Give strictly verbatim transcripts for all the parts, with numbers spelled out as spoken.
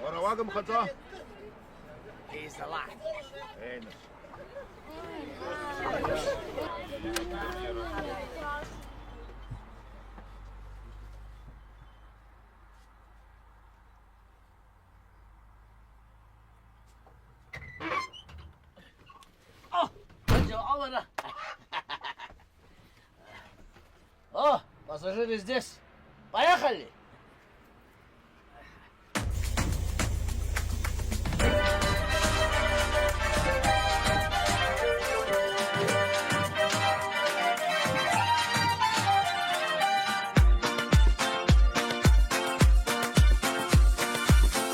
Уара уагымхаӡо? He's alive. Еи, нас. О, Джо, алара. О, пассажиры здесь. Поехали!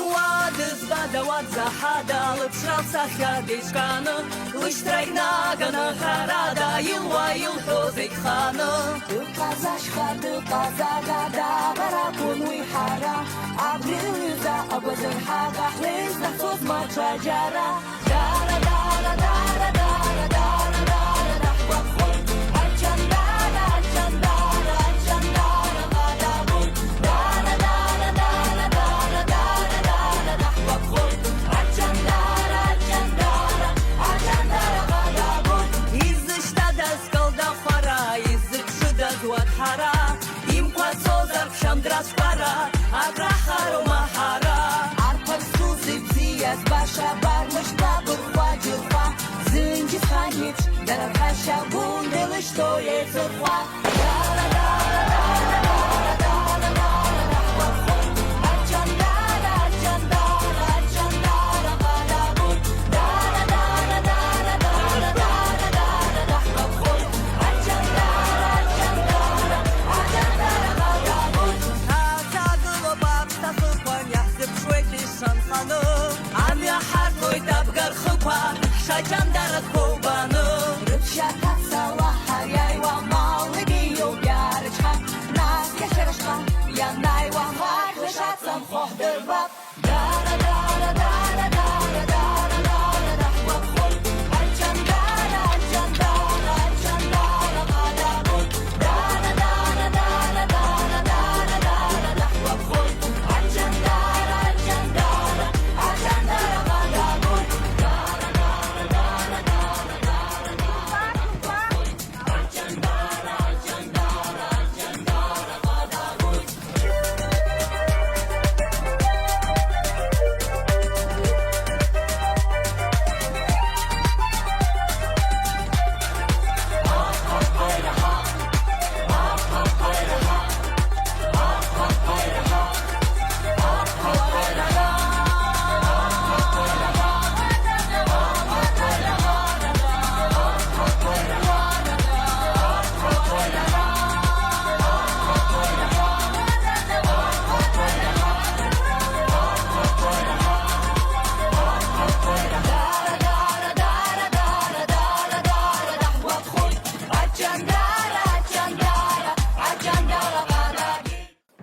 Уа дызбада, уа дзаҳада, лыԥшра лсахьа деиҿкааны, лышьҭрагь наганы, ҳәарада, илуа, илҳәо зегь хааны. Дыҟаз ашьха, дыҟаз агада, абар акәын уи ҳара. Абри лҩыза агәазырҳага, ҳлеиз даҳцозма ҽаџьара? Дара, дара, дара, дара, дара, дара, даҳгәаԥхоит. Ачандара, ачандара, ачандара, ҟадагоит. Дара, дара, дара, дара, дара, дара, даҳгәаԥхоит. Ачандара, ачандара, ачандара, ҟадагоит. Изышьҭадаз калдахәара, изыԥшыдаз уаҭәҳара, имқәацозар ԥшьамдрацәкәара, акраҳароума ҳара? Арԥарцәа зыбзиаз баша, бармышьҭла бырхәа џьырхәа, зынџьысхан еиԥш, дара рҳәашьа гәында илышьҭоу еицырхәа. Ҳаҵагылоуп аԥсҭа хықәан, иаҳзыԥшуеит ишанханы. Амҩа ҳарҭоит абгархықәа, ҳшаҷандарақәа убаны. Рыԥшьа ҭацала ҳариааиуа, малгьы иоуп иаарычҳап, нас иахьа рышҟа ианааиуа, ҳарҭ лашаҵамхо ҳдырбап. Дара, дара, дара, дара, дара, дара, даҳгәаԥхоит. Аҷандара, аҷандара, аҷандара, ҟадагоит. Дара, дара, дара, дара, дара, дара, даҳгәаԥхоит. Аҷандара, аҷандара, аҷандара, ҟадагоит. Дара, дара, дара, дара, дара, дара, даҳгәаԥхоит.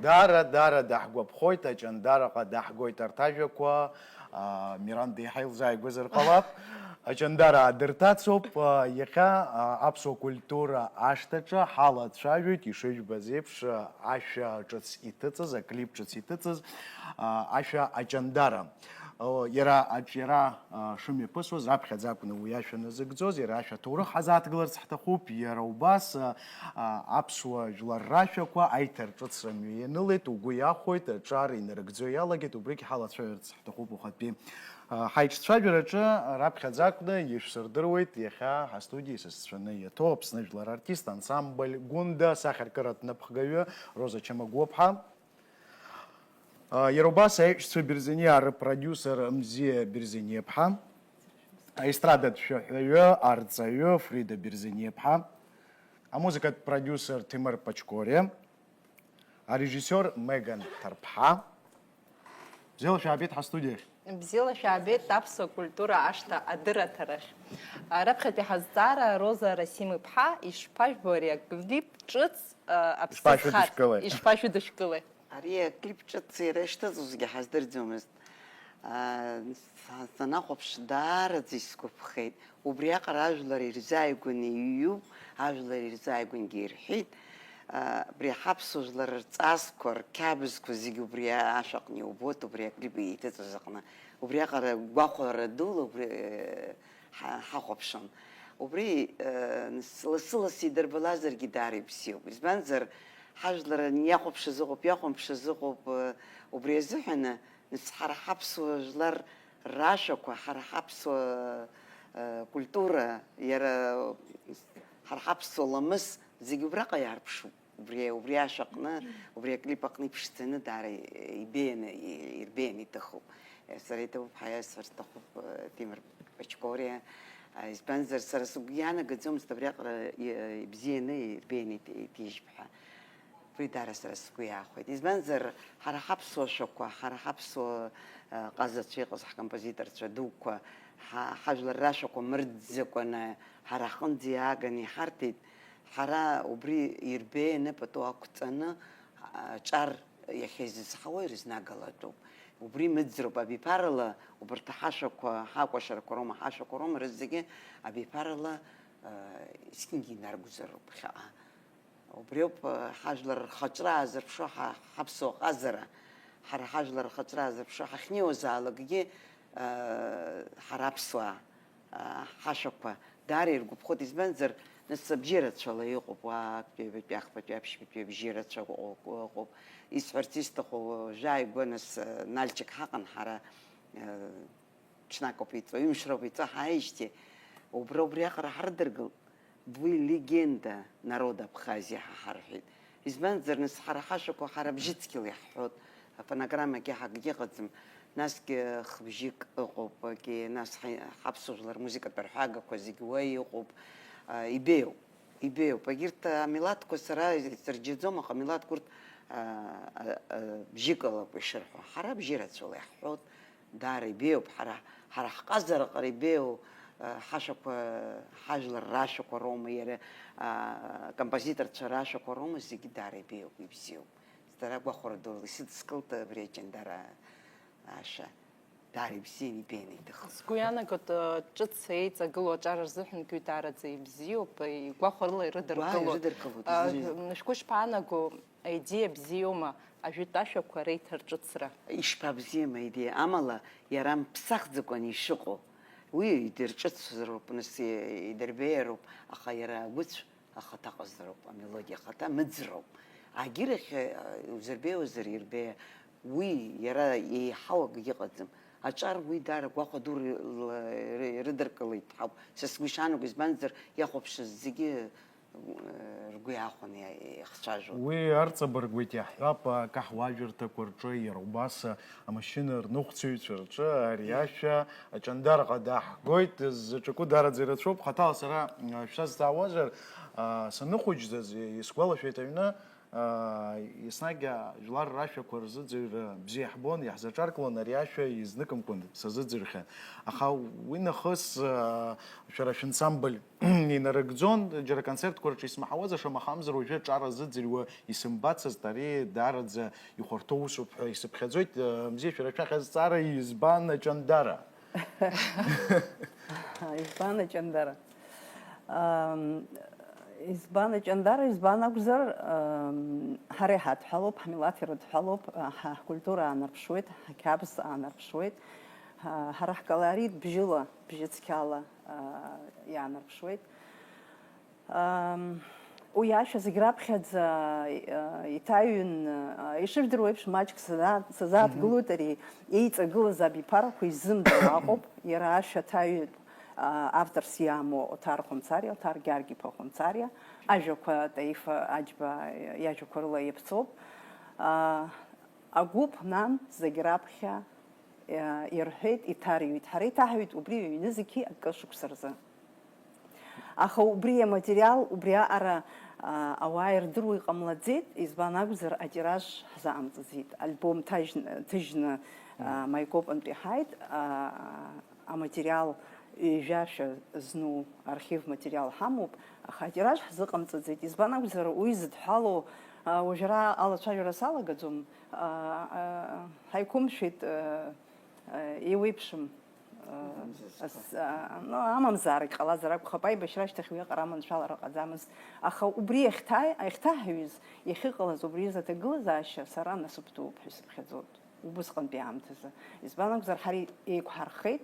Дара, дара даҳгәаԥхоит, Аҷандараҟа даҳгоит. Арҭ ажәақәа, а, Миранда еиҳа илзааигәазар ҟалап. Аҷандара адырҭацоуп. А, иахьа, а, аԥсуа культура ашҭаҿы ҳалацәажәоит, ишыжәбаз еиԥш, а, ашәа ҿыц иҭыҵыз, аклип ҿыц иҭыҵыз, а, ашәа Аҷандара. О, иара аҿиара, а, шымҩаԥысуаз, раԥхьаӡа акәны уи ашәа назыгӡоз, иара ашәа аҭоурых ҳазааҭгыларц ҳҭахуп, иара убас, а, а, аԥсуа жәлар рашәақәа аиҭарҿыцра мҩа ианылеит, угәы иахәоит, аҿар инарыгӡо иалагеит, убригь ҳалацәажәарц ҳҭахуп ухатәи, а, ҳаиҿцәажәараҿы, раԥхьаӡа акәны ишәсырдыруеит иахьа ҳастудиа исасцәаны иаҭәоу Аԥсны жәлар артист ансамбль Гәында асахьаркыратә напхгаҩы Роза Чамагәыԥҳа. А, иара убас аиҳәшьцәа Берзениа рпродиусер Мзиа Берзениаԥҳа, аестрадатә шәаҳәаҩы, арҵаҩы Фрида Берзениаԥҳа, амузыкатә продиусер Ҭемыр Пачкориа, арежиссиор Меган Ҭарԥҳа. Бзиала шәаабеит ҳастудиахь. Бзиала шәаабеит аԥсуа культура ашҭа адырраҭарахь. А, раԥхьатәи ҳазҵаара, Роза Расим-иԥҳа, ишԥажәбо ари аклип ҿыц, а, аԥсыӡ хар? Ишԥашәыдышәкылеи? Ишԥашәыдышәкылеи? Ари аклип ҿыц иара ишҭыҵуазгьы ҳаздырӡомызт. Аа, са-, санахәаԥш, даараӡа исгәаԥхеит. Убриаҟара ажәлар ирзааигәаны иҩуп, ажәлар ирзааигәангьы ирҳәеит. Абри ҳаԥсуа жәлар рҵасқәа, рқьабзқәа зегьы убри ашәаҟны иубоит, убри аклип иҭыҵыз аҟны. Убриаҟара гәахәара дула убри, э, ҳа-, ҳахәаԥшуан. Убри, э, нас лассы-лассы идырбалазаргьы даара ибзиоуп. Избанзар, ҳажәлар иахәаԥшыз ыҟоуп, иахәамԥшыз ыҟоуп, э, убри азыҳәаны, нас ҳара ҳаԥсуа жәлар рашәақәа, ҳара ҳаԥсуа, э, культура, иара ҳара ҳаԥсуа ламыс зегьы убраҟа иаарԥшуп. Убри, убри ашә аҟны, убри аклип аҟны иԥшӡаны даара ибеианы, ирбеианы иҭыхуп. Сара иҭабуп ҳәа иасҳәар сҭахуп, Ҭемыр Пачкориа. Избанзар, сара сгәы иаанагаӡомызт абриаҟара ибзианы, ирбеианы иҭижьып ҳәа. Уи даара сара сгәы иаахәеит. Избанзар, ҳара ҳаԥсуа шәақәа, ҳара ҳаԥсуа, ҟазацәа иҟаз ҳкомпозиторцәа дуқәа, ҳа-, ҳажәлар рашәақәа мырӡӡакәаны ҳара ҳҟынӡа иааганы иҳарҭеит. Ҳара убри ирбеианы пату ақәҵаны, аҿар иахьа изызҳауа ирызнагалатәуп. Убри мыӡроуп, абиԥарала убарҭ ҳашәақәа, ҳакәашарақәа роума, ҳашәақәа роума, рызегьы абиԥарала, а, зқьынгьы инаргозароуп ԥхьаҟа. Убриоуп, а, ҳажәлар рхаҿра аазырԥшуа ҳа-, ҳаԥсуа ҟазара. Ҳара ҳажәлар рхаҿра аазырԥшуа ҳахьнеиуазаалакгьы, а, ҳара аԥсуаа. Ҳашәақәа даара иргәаԥхоит, избанзар, нас абжьы рацәала иҟоуп, уа актәи, ҩбатәи, ахԥатәи, аԥшьбатәи абжьы рацәа ыҟоуп. Исҳәарц исҭаху, уажәы ааигәа, нас, Нальчик ҳаҟан ҳара, ҽнакоуп иҵо, ҩымш роуп иҵо ҳааижьҭеи, убра убриаҟара ҳрыдыргылт, уи легенда народа Абхазиа ҳәа ҳарҳәеит. Избанзар, нас, ҳара ҳашәақәа ҳара бжьыцқьала иаҳҳәоит, афонограммагьы ҳакгьы ыҟаӡам. Насгьы хыбжьык ыҟоуп, ки-, нас ҳа-, ҳаԥсуа жәлар рмузыкатә арҳәагақәа зегь уа иҟоуп. А, ибеиоуп, ибеиоуп. Егьырҭ амилаҭқәа сара исырџьаӡом, аха амилаҭқәа урҭ, а, а, а, бжьыкалоуп ишырҳәо. Ҳара бжьы рацәала иаҳҳәоит. Даара ибеиоуп, ҳара, ҳара ҳҟазараҟара ибеиоу, а, ҳашәақәа, ҳажәлар рашәақәа роума, иара, а, композиторцәа рашәақәа роума, зегьы даара ибеиоуп, ибзиоуп. Сара гәахәара дула исыдыскылт абри аҷандара ашәа. Даара ибзиан, ибеианы иҭахын. Сгәы иаанагоит, ы, ҿыц еиҵагылоу аҿар рзыҳәангьы даараӡа ибзиоуп, игәахәарыла ирыдыркылоит. Гәаара ирыдыркылоит, ы, изы. Шәгәы ишԥаанаго, аидеиа бзиоума, ажәытә ашәақәа реиҭарҿыцра? Ишԥабзиам аидеиа, амала иара мԥсахӡакәан ишыҟоу. Уи идырҿыцзароуп, нас, и-, идырбеиароуп, аха иара агәыцә ахаҭа ҟазароуп, амелодиа ахаҭа мыӡроуп. Агьырахь, э, узырбеиозар ирбеиа, уи иара еиҳау акгьы ыҟаӡам. Аҿар уи даара гәахәа ду ры-, ры-, рыдыркылеит ҳауп. Са сгәы ишаанаго, избанзар, иахәаԥшыз зегьы, э, ргәы иаахәаны иа-, иахцәажәон. Уи арҵабыргуеит, иаҳҳәап, акаҳуажәырҭақәа рҿы иара убас, амашьына рныҟәцаҩцәа рҿы ари ашәа аҷандараҟа даҳгоит, зҿакәу даараӡа ирацәоуп. Хаҭала сара, а, шәсазҵаауазар, а, саныхәыҷӡаз, исгәалашәеит аҩны, а, еснагь ажәлар рашәақәа рзыӡырҩра бзиа иаҳбон, иаҳзаҿаркуан, ари ашәа изныкымкәан сазыӡырҩхьан. Аха уи нахыс, а, шәара шәансамбль инарыгӡон, џьара аконцертқәа рҿы исмаҳауазар, шамахамзар уажәы аҿар азыӡырҩуа исымбацызт, ари даараӡа ихәарҭоу усуп ҳәа исыԥхьаӡоит. Мзиа, шәара шәахь азҵаара, избан аҷандара? Избан аҷандара? Ам, избан аҷандара, избан акәзар, ам, ҳара иҳадҳәалоуп, ҳмилаҭ ирыдҳәалоуп, ҳа ҳкультура аанарԥшуеит, ҳқьабз аанарԥшуеит, ҳа-, ҳара ҳколорит бжьыла, бжьыцқьала, а, иаанарԥшуеит. Ам, уи ашәа зегь раԥхьаӡа, а, иҭаҩын, а, ишыжәдыруа еиԥш, маҷк саза-, сазааҭгылоит ари еиҵагылаз абиԥарақәа иззымдыруа аҟоуп, иара ашәа аҭаҩытә, а, авторс иамоу Оҭар Хәымцариа, Оҭар Гьаргь-иԥа Хәымцариа, ажәақәа Таиф Аџьба иажәақәа рыла иаԥҵоуп. А, агәыԥ нан зегь раԥхьа, а, ирҳәеит, иҭарҩит. Ҳара иҭаҳҩит убри ҩ-, ҩнызқьи акы шықәса рзы. Аха убри аматериал, убри аҟара, а, ауаа ирдыруа иҟамлаӡеит, избан акәзар, атираж ҳзаҟамҵаӡеит. Альбом ҭажьн-, ҭыжьны, а, Маикопантәи ҳааит, а, аматериал ҩажәа шәа зну архив материал ҳамоуп, аха атираж ҳзыҟамҵаӡеит. Избан акәзар, уи зыдҳәалоу, а, уажәра алацәажәара салагаӡом, а, а, ҳаиқәымшәеит, а, а, еиуеиԥшым. Ас-, а, ну, амамзаарагь ҟалазар акәхап, аибашьра ашьҭахь уиаҟара аманшәалара ҟаӡамызт. Аха убри иахьҭа-, иахьҭаҳҩыз, иахьыҟалаз убри изы аҭагылазаашьа сара насыԥ дууп ҳәа исыԥхьаӡоит убысҟантәи аамҭазы. Избан акәзар, ҳара еиқәҳархеит,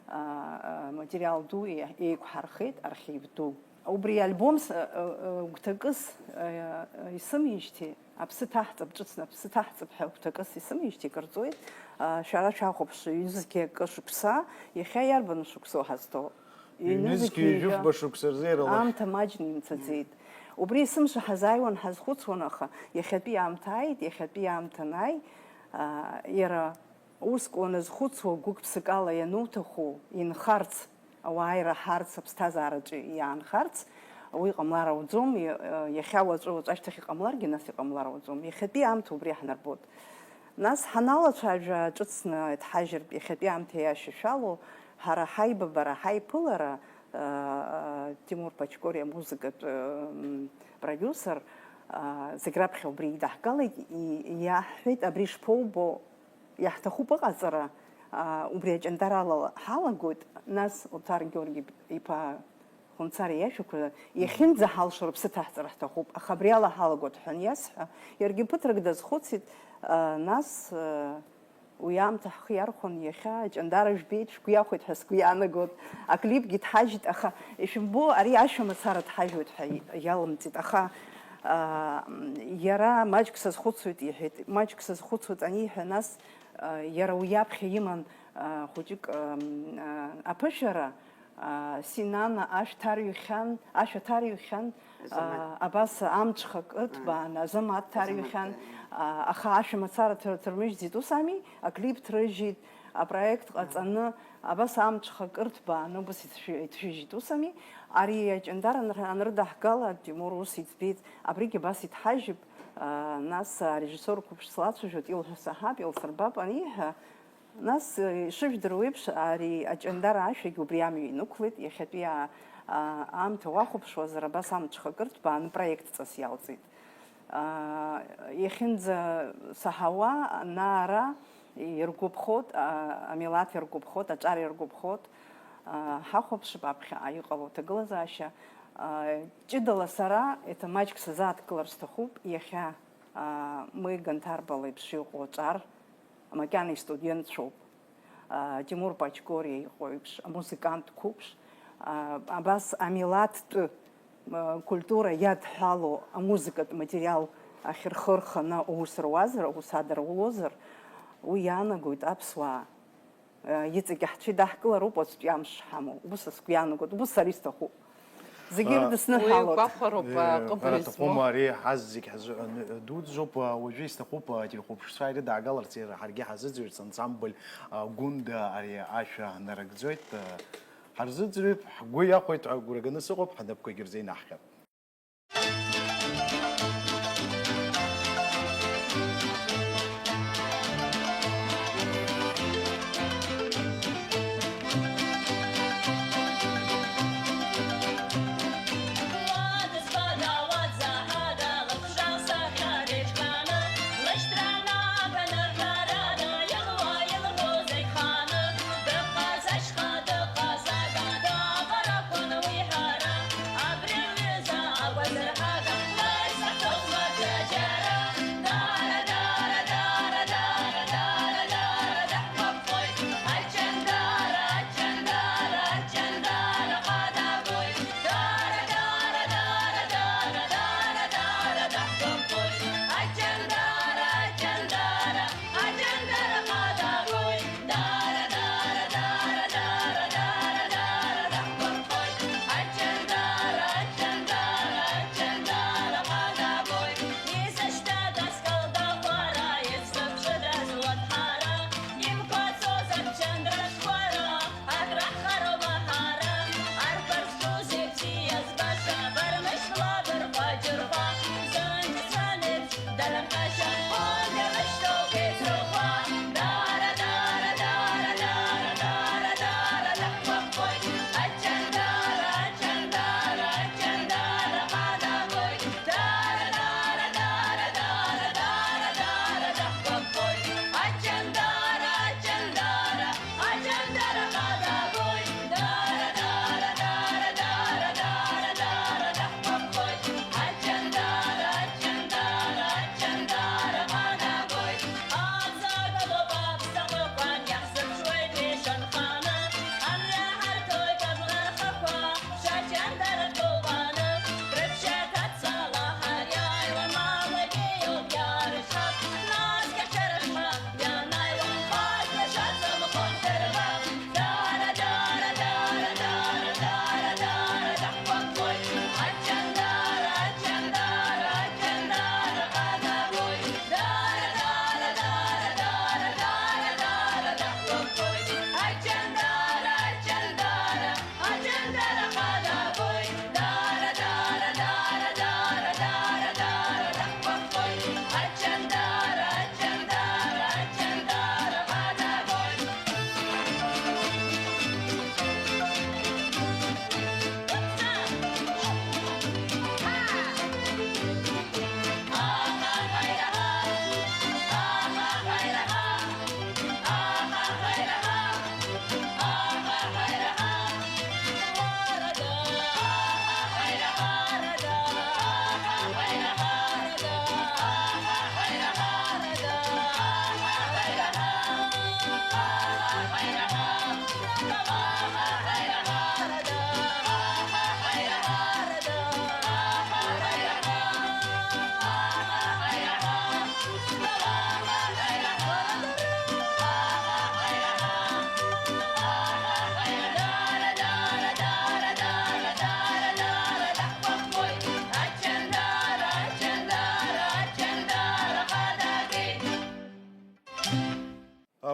а, а, материал ду еи-, еиқәҳархеит, архив ду. Убри альбом с-, э, э, э, гәҭакыс, э, э, исымеижьҭеи, аԥсы ҭаҳҵап, ҿыцны аԥсы ҭаҳҵап ҳәа гәҭакыс исымеижьҭеи кырҵуеит. Э, шәара шәахәаԥш, ҩнызқьи акы шықәса, иахьа иарбану шықәсоу ҳазҭоу? Ҩнызқьи ҩнызқьи жәафба шықәса рзы иара лашә. Аамҭа маҷны имцаӡеит. Убри есымша ҳазааиуан, ҳазхәыцуан, аха иахьатәи аамҭа ааит, иахьатәи аамҭа анааи, э, иара уск уаназхәыцуа, гәык-ԥсыкала иануҭаху, инхарц, ауаа ираҳарц, аԥсҭазаараҿы иаанхарц, уи ҟамлар ауӡом, иа-, иахьа уаҵәы, уаҵәы ашьҭахь иҟамларгьы, нас иҟамлар ауӡом. Иахьатәи аамҭа убри иаҳнарбоит. Нас ҳаналацәажәа, ҿыцны дҳажьыртә, иахьатәи аамҭа иашьашәало, ҳара ҳаибабара, ҳаиԥылара, а, а, Тимур Пачкори амузыкатә, м, продиусер, а, зегь раԥхьа убри идаҳгалеит, и-, иаҳҳәеит, абри шԥоубо, иаҳҭахуп аҟаҵара, аа, убри аҷандарала ҳалагоит, нас Оҭар Георги иԥа Хәынцариа иажәақәа иахьынӡаҳалшо рыԥсы ҭаҳҵар ҳҭахуп, аха абри ала ҳалагоит ҳәа аниасҳәа, иаргьы ԥыҭрак дазхәыцит, аа, нас, аа, уи аамҭа ҳхы иархәон, иахьа аҷандара жәбеит, шәгәы иахәеит ҳәа сгәы иаанагоит, аклипгьы дҳажьит, аха ишәымбо, ари ашәа мацара дҳажәуеит ҳәа иалымҵит, аха, аа, иара маҷк сазхәыцуеит иҳәеит, маҷк сазхәыцуеит аниҳәа, нас, Иара уи иаԥхьа иман, а, хәыҷык, ам, а, аԥышәара, а, Синана ашә ҭарҩхьан, ашә аҭарҩхьан, Азамаҭ. А, абас амҽхак ырҭбааны, Азамаҭ ҭарҩхьан, Азамаҭ, а, аха ашә мацара ҭыр-, ҭырмыжьӡеит, ус ами? Аклип ҭрыжьит, апроект ҟаҵаны, абас амҽхак ырҭбааны, убас иҭшәы-, иҭшәыжьит, ус ами? Ари аҷандар анр-, анрыдаҳгала, Тимур ус иӡбеит, абригь абас иҭҳажьып, а, нас арежиссор қәыԥш слацәажәоит, илҳәо саҳап, илсырбап аниҳәа, нас, э, ишыжәдыруа еиԥш, ари аҷандара ашәагь убри амҩа инықәлеит, иахьатәи а-, а-, аамҭа уахәаԥшуазар, абас амҽхак ырҭбааны проектҵас иалҵит. А, иахьынӡа саҳауа, ана-ара иргәаԥхоит, а, амилаҭ иргәаԥхоит, аҿар иргәаԥхоит, а, ҳахәаԥшып аԥхьаҟа иҟало аҭагылазаашьа. А, ҷыдала сара, еиҭа маҷк сазааҭгылар сҭахуп, иахьа, а, Меиган Ҭарба леиԥш иҟоу аҿар, макьана истудентцәоуп. А, Тимур Пачкориа иҟоу еиԥш, амузыкант қәыԥш, а, абас амилаҭтәы, а, культура иадҳәало амузыкатә материал ахьырхы рханы аус руазар, аус адара улозар, уи иаанагоит аԥсуаа, а, иҵегь ҳцәа идаҳкылароуп уаҵәтәи амш шҳамоу. Убыс сгәы иаанагоит, убыс сара исҭахуп. Зегьы А, ирыдысныҳәалоит. Уи гәахәароуп, а, Э, ҟыбра ҳәара измоу. Аҭахума, ари ҳазегь ҳазыҳәан дуӡӡоуп, а, уажәы исҭахуп, а, ателехәаԥшцәа ирыдаагаларц, иара ҳаргьы ҳазыӡырҩырц ансамбль, а, Гәында ари ашәа нарыгӡоит, а, ҳарзыӡырҩып, ҳгәы иахәеит ҳәа агәра ганы сыҟоуп, ҳнапқәагьы рзеинаҳҟьап.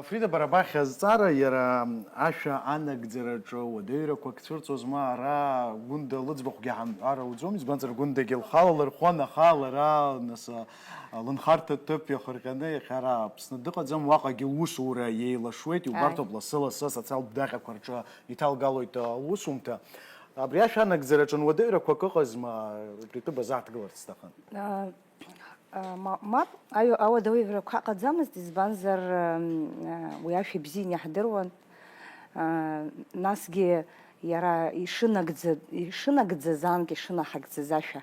Фрида, бара бахь азҵаара, иара ашәа анагӡараҿы уадаҩрақәак цәырҵуазма? Ара Гәында лыӡбахәгьы ҳамҳәар ауӡом, избанзар Гәындагьы лхала лырхуан, аха лара, нас, лынхарҭа ҭыԥ иахырҟьаны иахьа ара Аԥсны дыҟаӡам, уаҟагьы лусура еилашуеит, иубарҭоуп, лассы-лассы асоциалтә даҟьақәа рҿы иҭалгалоит лусумҭа. Абри ашәа анагӡараҿы уадаҩрақәак ыҟазма, убри атәы базааҭгыларц сҭахын. А, а, ма-, мап, аҩ-, ауадаҩрақәа ҟаӡамызт, избанзар, м, а, уи ашәа ибзианы иаҳдыруан. А, насгьы иара ишынагӡа-, ишынагӡаз анк ишынаҳагӡаз ашәа,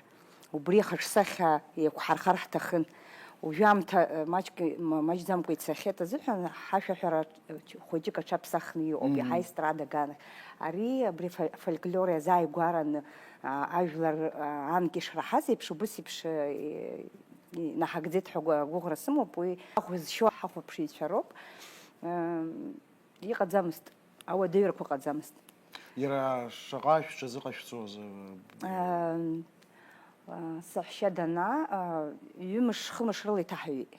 убри ахаҿсахьа еиқәҳархар ҳҭахын. Уажәы аамҭа, а, маҷк, ма-, маҷӡамкәа ицахьеит азыҳәан, ҳашәаҳәара хәыҷык аҿаԥсахны иҟоуп, иаҳа Мгм. Естрада аганахь. Ари абри фоль-, фольклор иазааигәараны, а, ажәлар, а, анк ишраҳаз еиԥш, убыс еиԥш, а, и-, инаҳагӡеит ҳәа гәы-, агәыӷра сымоуп, уи ҳахә зшьо ҳахәаԥшыҩцәа роуп. Ам, иҟаӡамызт, ауадаҩрақәа ҟаӡамызт. Иара шаҟа шәҽазыҟашәҵоз, э, Ам, а, саҳәшьа данаа, а, ҩымш, хымш рыла иҭаҳҩит.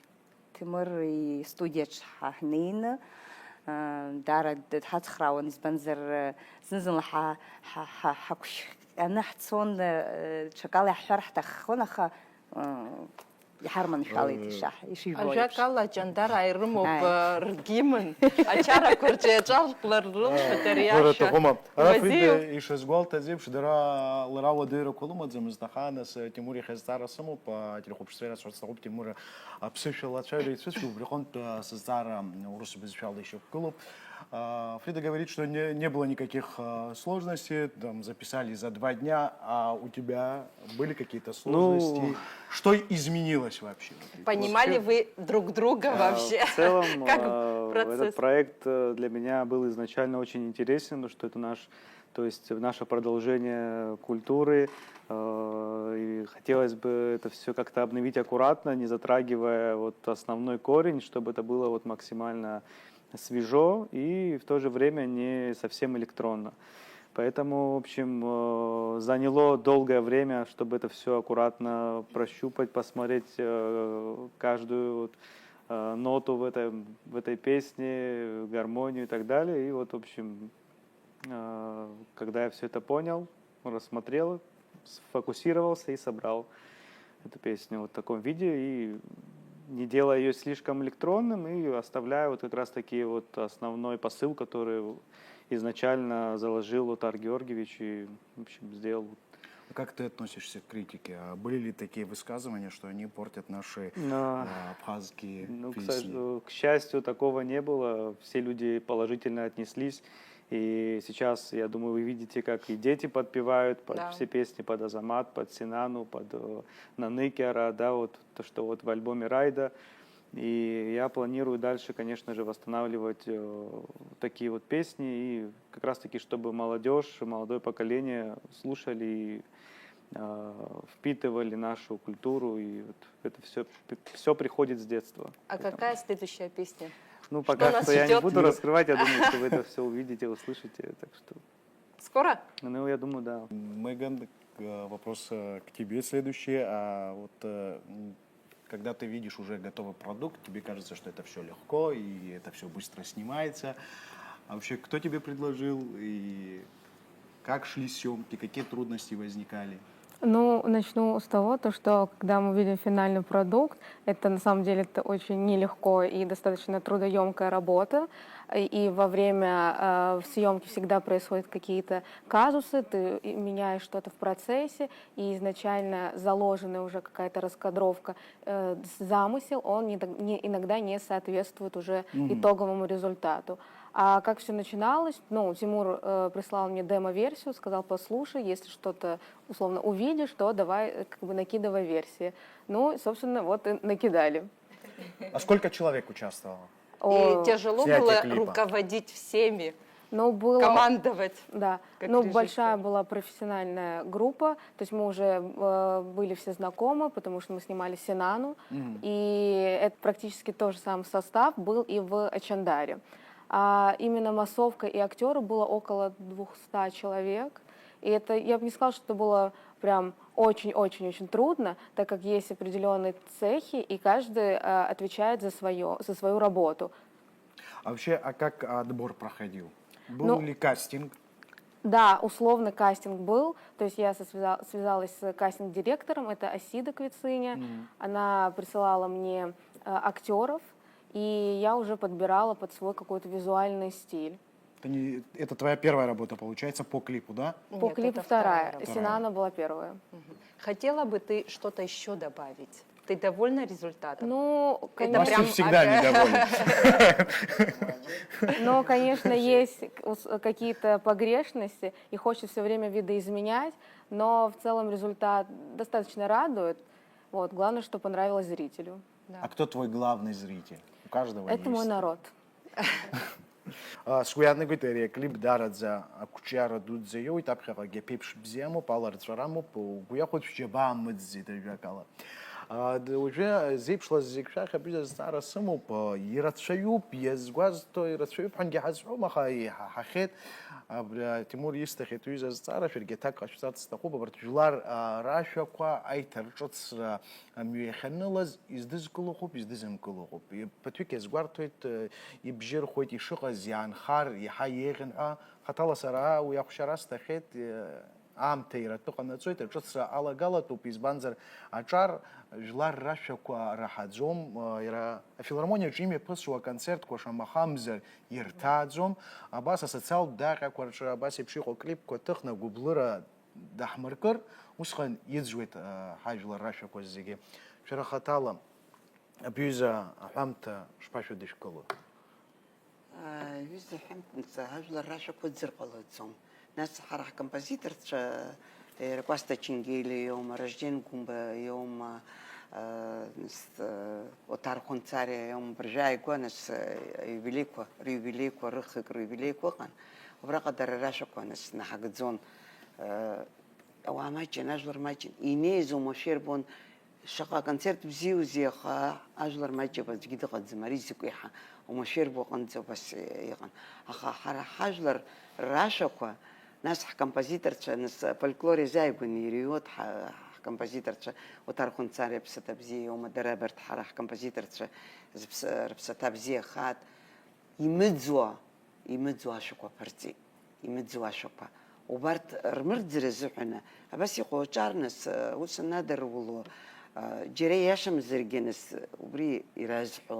Ҭемыр истудиаҿ ҳа ҳнеины, а, даара дҳацхраауан, избанзар, зны-зынла ҳа-, ҳа-, ҳа-, ҳақәшьҟьаны ҳцон, а, ҽакала иаҳҳәар ҳҭаххон, аха, а, иҳарманшәалеит, Э, ишаҳ-, ишибо еиԥш. Ажәакала, Ҷандараа ирымоуп, Ааи. а, ргимн, ачарақәа рҿы иаҿаркла рылшоит ари Ара ашәа. Ҭаҟәыма. Ара Фрида Уазиу. ишазгәалҭаз еиԥш, дара лара уадаҩрақәа лымаӡамызт, аха нас, э, Тимур иахьазҵаара сымоуп, а, ателехәаԥшцәа ирацәшәарц сҭахуп, Тимур аԥсышәала ацәажәара ицәыцәгьоуп, убри аҟынтә, а, сызҵаара, м, урыс бызшәала ишьақәгылоуп. А, Фрида говорит, что не, не было никаких, а, сложностей, там, записали за два дня, а у тебя были какие-то Ну, сложности? Что изменилось вообще? Вот, Понимали вот. вы друг друга А, вообще? В целом, Как а, этот процесс? проект, э, для меня был изначально очень интересен, потому что это наш, то есть наше продолжение культуры, э, и хотелось бы это всё как-то обновить аккуратно, не затрагивая вот основной корень, чтобы это было вот максимально свежо и в то же время не совсем электронно. Поэтому, в общем, э, заняло долгое время, чтобы это всё аккуратно прощупать, посмотреть, э, каждую вот, э, ноту в этой, в этой песне, гармонию и так далее. И вот, в общем, э, когда я всё это понял, рассмотрел, сфокусировался и собрал эту песню вот в таком виде, и не делая её слишком электронным, и оставляя вот как раз-таки вот основной посыл, который изначально заложил Отар Георгиевич и, в общем, сделал. А как ты относишься к критике? А были ли такие высказывания, что они портят наши, Да. а, абхазские Ну, к песни? сож-, к счастью, такого не было. Все люди положительно отнеслись. И сейчас, я думаю, вы видите, как и дети подпевают под Да. все песни, под Азамат, под Синану, под, э, Наныкиара, да, вот то, что вот в альбоме «Райда». И я планирую дальше, конечно же, восстанавливать, э, такие вот песни. И как раз-таки, чтобы молодёжь, молодое поколение слушали и, э, впитывали нашу культуру. И вот это всё, всё приходит с детства. А Поэтому какая следующая песня? Ну, Что пока нас что я не ждёт? буду раскрывать, я думаю, что вы это всё увидите, услышите, так что Скоро? Ну, я думаю, да. Меган, э, вопрос, э, к тебе следующий. А вот, э, м, когда ты видишь уже готовый продукт, тебе кажется, что это всё легко и это всё быстро снимается. А вообще, кто тебе предложил и как шли съёмки, какие трудности возникали? Ну, начну с того, то, что когда мы видим финальный продукт, это на самом деле это очень нелегко и достаточно трудоёмкая работа. И, и во время, э, съёмки всегда происходят какие-то казусы, ты и меняешь что-то в процессе, и изначально заложенная уже какая-то раскадровка, э, с-, замысел, он не дог-, не, иногда не соответствует уже Мгм. итоговому результату. А как всё начиналось? Ну, Тимур, э, прислал мне демо-версию, сказал: «Послушай, если что-то условно увидишь, то давай, э, как бы накидывай версии». Ну, собственно, вот и накидали. А сколько человек участвовало? О, И тяжело снятие было клипа. руководить всеми, Ну, было командовать, Да. как Ну, режиссёр. большая была профессиональная группа, то есть мы уже, э, были все знакомы, потому что мы снимали Синану, Мгм. и это практически тот же самый состав был и в Ачандаре. А именно массовка и актёры было около двухсот человек. И это, я бы не сказала, что это было прям очень-очень-очень трудно, так как есть определённые цехи, и каждый, э, отвечает за своё, за свою работу. А вообще, а как отбор проходил? Был Ну, ли кастинг? Да, условный кастинг был. То есть я со- связа- связалась с кастинг-директором, это Асида Квициня. Она присылала мне э, актеров, и я уже подбирала под свой какой-то визуальный стиль. Это, не, это твоя первая работа, получается, по клипу, да? По Нет, клипу это вторая. вторая. Синана была первая. Хотела бы ты что-то еще добавить? Ты довольна результатом? Ну, Это конечно, Мастер прям всегда опять- недоволен. Но, конечно, есть ус- какие-то погрешности, и хочется все время видоизменять, но в целом результат достаточно радует. Вот, главное, что понравилось зрителю. А кто твой главный зритель? У каждого Это мой есть. Народ. А, сгәы иаанагоит, ари аклип даараӡа ақәҿиара дуӡӡа иоуит, аԥхьаҟагьы аԥеиԥш бзиа амоуп, аларҵәара амоуп, угәы иахәоит, шәџьабаа амыӡӡеит, ажәакала. А, д- уажәы зеиԥшлаз зегь шәахь абҩыза азҵаара сымоуп, а, ирацәаҩуп, иазгәазҭо ирацәаҩуп ҳәангьы ҳазҳәом, аха иҳаҳахьеит. Абри, а, Тимур исҭахьеит уҩыза азҵаара, шәаргьы аҭак ҟашәҵарц сҭахуп, абарҭ жәлар, а, рашәақәа аиҭарҿыцра амҩа иахьанылаз, издызкыло ыҟоуп, издызымкыло ыҟоуп. Ԥыҭҩык иазгәарҭоит, э, ибжьы рхоит ишыҟаз, иаанхар, иаҳа еиӷьын ҳәа. Хаҭала сара уи ахәшьара сҭахьеит, э, аамҭа иратәы ҟанаҵоит, аҿыцра алагалатәуп, избанзар, аҿар жәлар рашәақәа раҳаӡом, э, иара афилармониаҿы имҩаԥысуа аконцертқәа шамахамзар ирҭааӡом, абас асоциалтә даҟьақәа рҿы абас еиԥш иҟоу клипқәа ҭыхны агәыблыра даҳмыркыр, усҟан иӡәӡәоит, э, ҳажәлар рашәақәа зегьы. Шәара хаҭала, абҩыза аҳәамҭа шԥашәыдышәкыло? Аҩыза ҳәамҭанӡа ажәлар рашәақәа ыӡыр ҟалаӡом. Нас ҳара ҳкомпозиторцәа, иара Кәасҭа Ченгелиа иоума, Ражден Гәымба иоума, а, нас, а, Оҭар Хәынцариа иоума, абыржәы ааигәа, нас, а, аиубилеиқәа, рыҩбилеиқәа, рыхҩык рыҩбилеиқәа ыҟан. Убраҟа дара рашәақәа, нас, наҳагӡон. А, Ауаа маҷын, ажәлар маҷын. Инеиз оумашәа ирбон, шаҟа аконцерт бзиоузеи, аха ажәлар маҷуп, аӡәгьы дыҟаӡам, ари закәи ҳәа оумашәа ирбо аҟынӡа убас иҟан. Аха ҳара ҳажәлар рашәақәа, нас ҳкомпозиторцәа, нас афольклор иазааигәаны ирыҩуеит ҳа-, ҳкомпозиторцәа, Оҭар Хәынцариа аԥсаҭа бзиа иоума, дара абарҭ ҳара ҳкомпозиторцәа зыԥс-, рыԥсаҭа бзиахааит, имыӡуа, имыӡуа ашәақәа ԥырҵит, имыӡуа ашәақәа. Убарҭ рмырӡра азыҳәаны, абас иҟоу аҿар, нас, ус анадыруло, џьара иашамзаргьы, нас, убри иразҳәо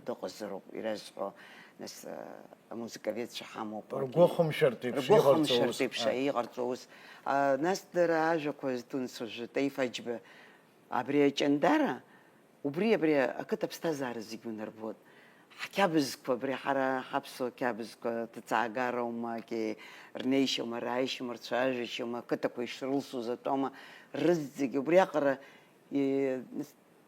дыҟазароуп, иразҳәо, нас, амузыковедцәа ҳамоуп. Ргәы хымшәартә еиԥш Ргәы иҟарҵо хымшәартә ус. еиԥш Ааи. иҟарҵо ус. А, нас дара ажәақәа зҭәын сажәы, Таиф Аџьба, абри аҷандара, убри абри ақыҭа аԥсҭазаара зегь унарбоит. Ҳқьабзқәа, абри ҳара ҳаԥсуа қьабзқәа, ҭацаагара аума, ки-, рнеишьоума, рааишьоума, рцәажәашьоума, ақыҭақәа ишрылсуз атәоума, рызегь убриаҟара, и-,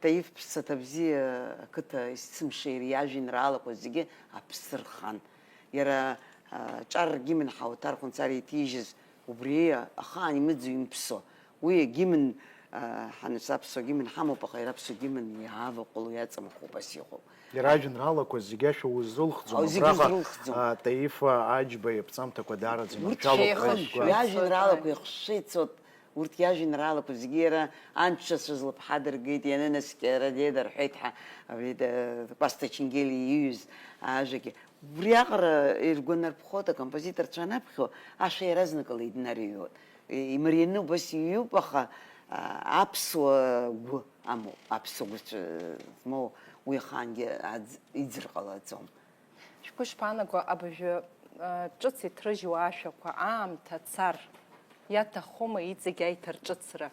Таиф Ԥсаҭа бзиа ақыҭа есымша иажәеинраалақәа зегьы аԥсы рхан. Иара, а, Ҿар Гимн ҳауҭар Хәынҵар иҭижьыз убри ахаан имыӡу имԥсо. Уи агимн, а, ҳанас аԥсуа гимн ҳамоуп, аха иара аԥсуа гимн иааваҟәыло иаҵамхуп ас иҟоу. Иара ажәеинраалақәа зегьы ашәа узрылхӡом. Ау, зегьы Абраҟа, узрылхӡом. а, Таиф Аџьба иԥҵамҭақәа даараӡа Урҭ иманшәалоуп ҳәа шеихын, сгәы. иажәеинраалақәа ихшшеит, сот, урҭ иажәеинраалақәа зегьы иара анцәацәа злыԥҳа дыргеит, ианынаскьа иара деида рҳәеит ҳәа, абри, э, Кәасҭа Ченгелиа ииҩыз ажәагьы. Убриаҟара иргәанарԥхоит акомпозиторцәа анаԥхьо, ашәа иаразнакала иднарыҩуеит. И-, имарианы убас иҩуп, аха, а, аԥсуа гәы амоуп, аԥсуа гәы змоу уи ахаангьы аӡ-, иӡыр ҟалаӡом. Шәгәы шԥаанаго, абыржәы, э, ҿыц иҭрыжьуа ашәақәа, аамҭа цар, иаҭахума иҵегь аиҭарҿыцра?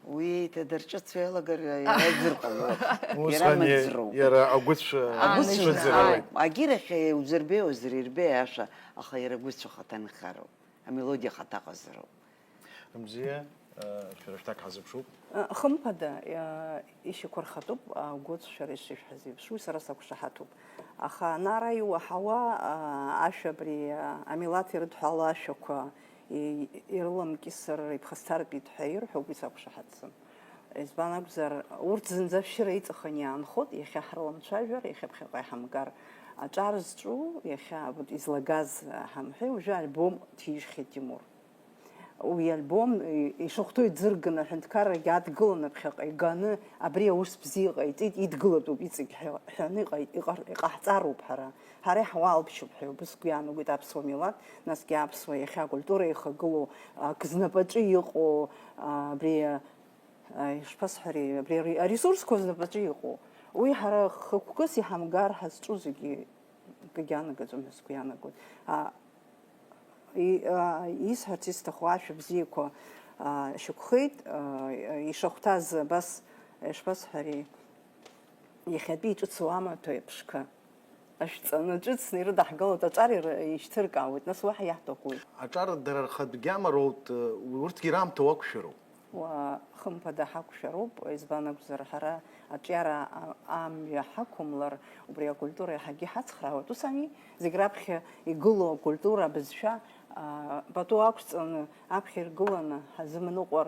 Уи еиҭа дарҿыцуа иалагар иара иӡыр ҟалоит. Иара Усҟан мыӡроуп. Иара агәыцә Агәыцә цәыӡырауеит. ааи, агьырахь иузырбеи, узырирбеи ашәа, аха иара агәыцә ахаҭа нхароуп. Амелодиа ахаҭа ҟазароуп. Мзиа, э, шәара шәҭак ҳазыԥшуп. Хымԥада, ишьақәырхатәуп агәыцә шәара ишышәҳәаз еиԥш, уи сара сақәшаҳаҭуп. Аха ана ара иуаҳауа ашәа абри амилаҭ ирыдҳәало ашәақәа ирыламкьысыр, иԥхасҭартәит ҳәа ирҳәо, уи сақәшаҳаҭӡам. Избан акәзар, урҭ зынӡа шәшьыра иҵаханы иаанхоит, иахьа ҳрыламцәажәар, иахьа ԥхьаҟа иҳамгар. Аҿар зҿу, иахьа вот излагаз ҳамҳәеи, уажәы альбом ҭижьхьеит Тимур. Уи альбом, и-, ишахәҭоу иӡырганы, аҳәынҭқаррагьы адгыланы ԥхьаҟа иганы, абри аус бзиа ҟаиҵеит, идгылатәуп иҵегь ҳәа-, ҳәаны иҟаи-, иҟар-, иҟаҳҵароуп ҳара. Ҳара иҳауалԥшьоуп ҳәа убыс сгәы иаанагоит аԥсуа милаҭ, насгьы аԥсуа иахьа акультура ихагылоу, ак знапаҿы иҟоу, а, абри, а, ишԥасҳәари, абри аре-, аресурсқәа знапаҿы иҟоу. Уи ҳара хықәкыс иҳамгар ҳазҿу зегьы акгьы анагаӡом ҳәа сгәы иаанагоит. А, И-, а, исҳәарц исҭаху ашәа бзиақәа, а, шьақәхеит, а, ишахәҭаз абас, ишԥасҳәари, иахьатәи иҿыцу амаҭәа еиԥшқәа ашәҵаны, ҿыцны ирыдаҳгалоит, аҿар ир-, ишьҭыркаауеит, нас уаҳа иаҳҭахуи? Аҿар дара рхатә гьама роут, урҭгьы раамҭа уақәшәароуп. Уа, хымԥада ҳақәшәароуп, избан акәзар, ҳара аҿиара а-, амҩа ҳақәымлар, убри акультура иаҳагьы ҳацхраауеит. Ус ами, зегь раԥхьа игылоу акультура, абызшәа, а, пату ақәҵаны, аԥхьа иргыланы ҳазымныҟәар,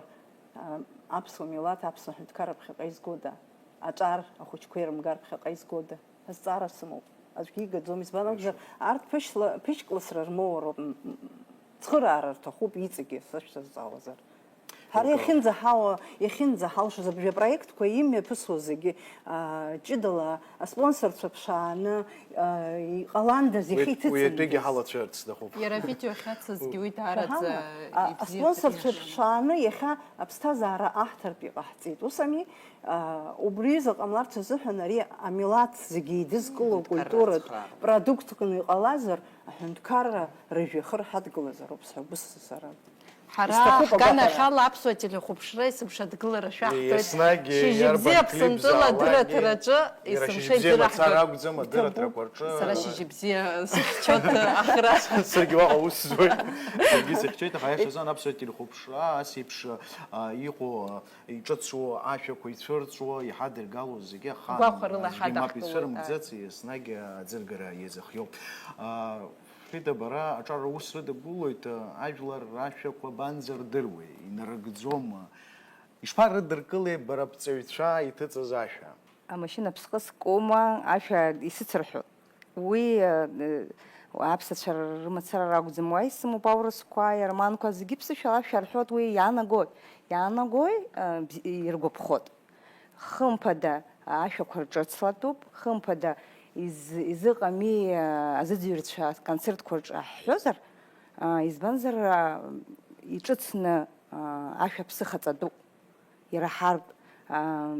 а, аԥсуа милаҭ, аԥсуа ҳәынҭқарра ԥхьаҟа изгода? Аҿар ахәыҷқәа ирымгар ԥхьаҟа изгода? Азҵаара сымоуп. Аӡәгьы игаӡом, избан акәзар, арҭ ԥышьла-, ԥышькласра рмоуроуп, м, м, цхыраара рҭахуп иҵегьы, сашәҭазҵаауазар. Ҳара иахьынӡаҳауа, иахьынӡаҳалшоз абри апроектқәа имҩаԥысуа зегьы, а, ҷыдала аспонсорцәа ԥшааны, а, иҟаландаз, уи, иахьа уи иҭыҵындаз. Атәигьы ҳалацәарц сҭахуп. Иара Витио ахьацызгьы уи даараӡа Шәаҳама? А, ибзиаӡаны аспонсорцәа иаҳәшьа. Ԥшааны иахьа аԥсҭазаара аҳҭартә иҟаҳҵеит. Ус ами? А, убри аҩыза ҟамларц азыҳәан ари амилаҭ зегьы еидызкыло Ҳәынҭқарра культуратә ацхраара. Продуктк ны иҟалазар, аҳәынҭқарра рыжәҩахыр ҳадгылазароуп сҳәа, убыс сара. Ҳара Исҭахуп агәаҳәара. Ҳганахьала аԥсуа телехәаԥшра есымша адгылара шәаҳҭоит. Еснагь шьыжьыбзиа иарбан клип Аԥсынтәыла залаагьы, адырраҭараҿы иара есымша шьыжьыбзиа мацара иӡырҳгоит. Акәӡам, адырраҭарақәа рҿы. Сара шьыжьыбзиа сыхьчоит ахра. Саргьы уаҟа аус зуеит. Саргьы сыхьчоит, аха иахьазан аԥсуа телехәаԥшра ас еиԥш, а, иҟоу, а, иҿыцу, ашәақәа ицәырҵуа, иҳадыргало зегьы ахаан, Гәахәарыла аӡәгьы мап ҳадаҳкылоит, ицәырымӡац, ааи. Еснагь аӡыргара иазыхиоуп. А, Фрида, бара аҿар аус рыдагәылоит, а, ажәлар рашәақәа банзырдыруеи, инарыгӡома? Ишԥарыдыркылеи бара бҵаҩцәа иҭыҵыз ашәа? Амашьына ԥсҟы скума, ашәа исыцырҳәо. Уи, э, аԥсацәа рымацара ракәӡам, уа исымоуп аурысқәа, иарманқәа, зегьы ԥсышәала ашәа рҳәоит, уи иаанагои, иаанагои, э, бз-, иргәаԥхоит. Хымԥада, ашәақәа рҿыцлатәуп, хымԥада, из-, изыҟами, э, азыӡырҩцәа аконцертқәа рҿы ҳҳәозар, э, избанзар, э, иҿыцны, э, ашәа ԥсыхаҵатәуп. Ираҳартә, аа,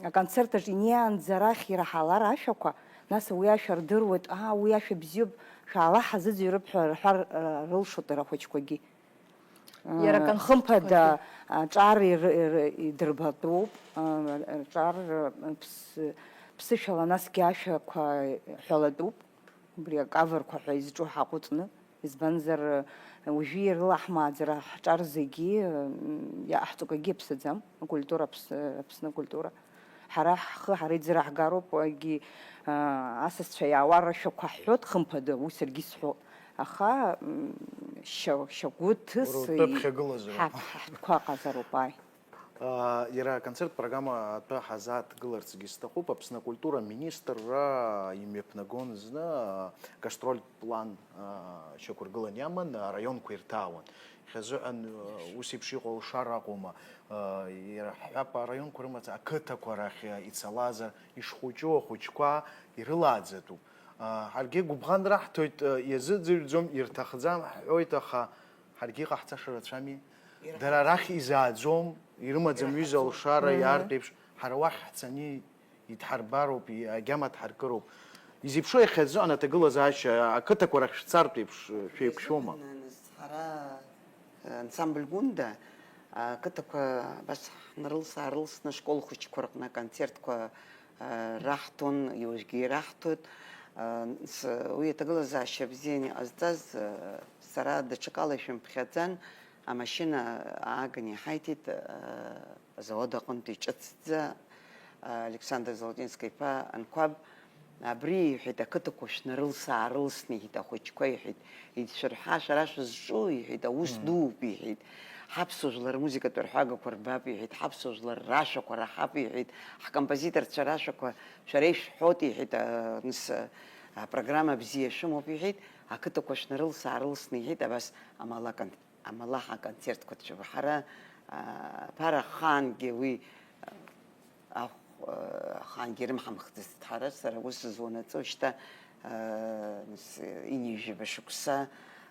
аконцерт аҿы инеиаанӡа арахь ираҳалар ашәақәа, нас уи ашәа рдыруеит, аа, уи ашәа бзиоуп, шәаала ҳазыӡырҩып ҳәа рҳәар, р-, рылшоит рхәыҷқәагьы. Иара Аа, аконцертқәагьы. Хымԥада, аҿар ир-, ир-, идырбатәуп, аа, аҿар, ԥс-, ԥсышәала насгьы ашәақәа ҳәалатәуп. Убри акаверқәа ҳәа изҿу ҳаҟәыҵны, избанзар, уажәы ирылаҳмааӡар ҳҿар зегьы, иа-, ҳҵакгьы иаԥсаӡам, акультура Аԥс-, Аԥсны акультура. Ҳара ҳхы ҳара иӡыраҳгароуп, уагьы, а, асасцәа иаауа рашәақәа ҳҳәоит, хымԥада, уи саргьы исҳәоит. Аха, м, шьа-, шьагәыҭыс Рутәы и-, ԥхьагылазароуп. Ҳа-, ҳтәқәа ҟазароуп, ааи. Иара аконцерт программа атәы ҳазааҭгыларцгьы сҭахуп. Аԥсны акультура аминистрра имҩаԥнагон зны гастрольтә план шьақәыргылан иаман, араионқәа ирҭаауан. Иахьазыҳәан ус еиԥш иҟоу алшара акәума, иара ҳҳәап, араионқәа рымаӡа ақыҭақәа рахь ицалазар, ишхәыҷу ахәыҷқәа ирылааӡатәуп. Ҳаргьы гәыбӷан раҳҭоит, иазыӡырҩӡом, ирҭахӡам ҳҳәоит, аха ҳаргьы иҟаҳҵаша рацәами? Дара арахь изааӡом, ирымаӡам ҩыза алшара иаартә еиԥш, ҳара уахь ҳцаны идҳарбароуп, и-, агьама дҳаркыроуп. Изеиԥшу иахьазы анаҭагылазаашьа ақыҭақәа рахь шәцартә еиԥш, шәеиқәшәома? Ҳара, ансамбль Гәында ақыҭақәа абас ҳнарылс-аарылсны ашкол хәыҷқәа рҟны аконцертқәа раҳҭон, уажәгьы ираҳҭоит. С-, уи аҭагылазаашьа бзианы иҟазҵаз, сара даҽакала ишәымԥхьаӡан, амашьына ааганы иҳаиҭеит, азауад аҟынтәи ҿыцӡа, Александр Золотинский-иԥа Анқәаб. Абри, иҳәеит, ақыҭақәа шәнарылс-аарылсны, иҳәеит, ахәыҷқәа, иҳәеит, идшәырҳа шәара шәызҿу, иҳәеит, аус дууп, иҳәеит, ҳаԥсуа жәлар рмузыкатә рҳәагақәа рбап, иҳәеит, ҳаԥсуа жәлар рашәақәа раҳап, иҳәеит, ҳкомпозиторцәа рашәақәа шәара ишәҳәоит, иҳәеит, а, нас, а, апрограмма бзиа шәымоуп, иҳәеит, ақыҭақәа шәнарылс-аарылсны, иҳәеит, абас амалакан. амала ҳаконцертқәа цәыба. Ҳара, а, ԥара ахаангьы уи, а, ахә-, а, ахаангьы ирымҳамхӡацт ҳара, сара ус зуанаҵы шьҭа, а, с-, ҩынҩажәаба шықәса,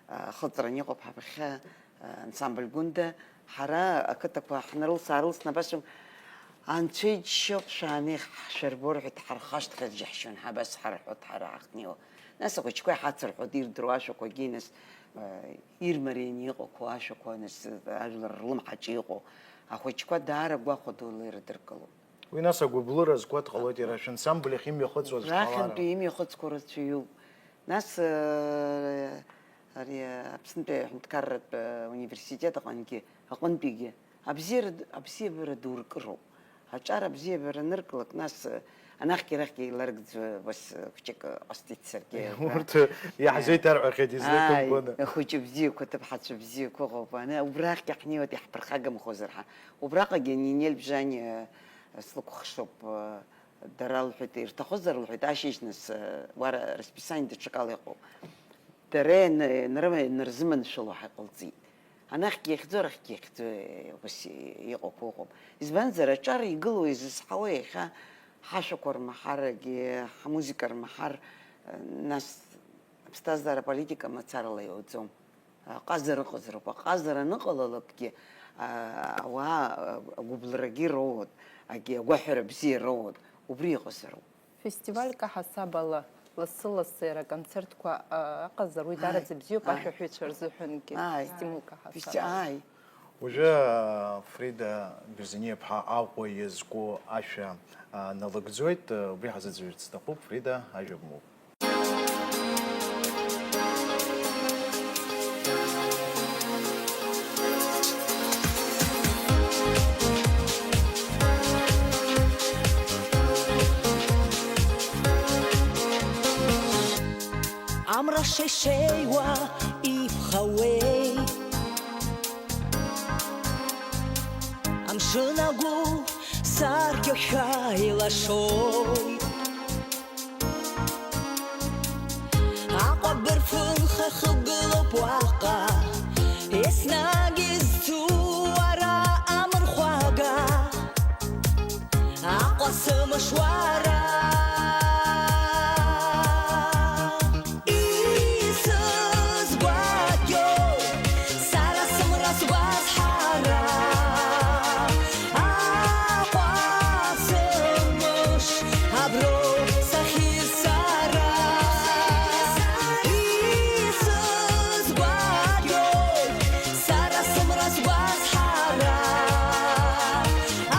а, ахыҵран иҟоуп ҳаԥхьа, а, ансамбль Гәында. Ҳара ақыҭақәа ҳнарылс-аарылсны абас, анцәа иџьшьоуп, шәаанеих, ҳшәырбо рҳәеит, ҳархашҭхьаз џьаҳшьон, ҳабас ҳарҳәоит, ҳара ҳахьнеиуа. Нас ахәыҷқәа иҳацырҳәоит, ирдыруа ашәақәа агьы, нас, э, ирмарианы иҟақәоу ашәақәа, нас, э, ажәлар рлымҳаҿы иҟоу ахәыҷқәа даара гәахәа дула ирыдыркылоит. Уи нас агәыблыра згәаҭ ҟалоит иара, шәансамбль ахь имҩахыҵуаз ҳәалара. Рахьынтәи имҩахыҵқәа рацәаҩуп. Нас, э, ари Аԥснытәи аҳәынҭқарратә, э, университет аҟынгьы, аҟынтәигьы абзиара д-, абзиабара ду ркыроуп. Аҿар абзиабара анырклак, нас, э, анахьгьы арахьгьы еиларгӡо, бас, э, хәҷык, э, ҟасҵеит саргьы. Урҭ иаҳзеиҭарҳәахьеит, излеиҭымкәаны. Ааи, хәыҷы бзиақәа, ҭыԥҳацәа бзиақәа ыҟоуп. Аны убрахьгьы ҳнеиуеит, иаҳԥырхагамхозар ҳа. Убраҟагьы Нинель Бжьани, э, слыкәыхшоуп, э, дара лҳәеит, ирҭахызар лҳәеит, ашьыжь нас, э, уара расписание даҽакала иҟоуп. Дара иан-, ианрыма-, ианырзыманшәало ҳаҟалҵеит. Анахьгьы иахьӡо, арахьгьы иахьӡо, э, ус иҟақәоу ыҟоуп. Избанзар, аҿар игылоу, изызҳауа иахьа ҳашәақәа рмаҳарагьы, ҳмузыка рмаҳар, э, нас аԥсҭазаара аполитика мацарала иауӡом. Аҟазара ыҟазароуп. Аҟазара аныҟалалакгьы, а, ауаа, а, агәыблрагьы роуеит, агьи агәаҳәара бзиа роуеит. Убри иҟазароуп. Фестивальк аҳасабала, лассы-лассы иара аконцертқәа, а, ыҟазар, уи Ааи, даараӡа бзиоуп ааи. Ашәаҳәаҩцәа рзыҳәангьы, Ааи. Стимулк Фести-, аҳасабала. Ааи. Уажәы, а, Фрида Берзениа-ԥҳа Аҟәа иазку ашәа, а, налыгӡоит, а, убри ҳазыӡырҩырц сҭахуп, Фрида, ажәа бмоуп. Амра шеишеиуа иԥхауеит, амшын агәы саркьашәа илашоит. Аҟәа бырфын хахыгылоуп уаҟа, еснагь изцу ара амырхәага. Аҟәа сымшуара исызгәаҭоу, сара сымра сгәазҳара. Аҟәа сымш аброуп сахьиз сара. Исызгәаҭоу, сара сымра сгәазҳара.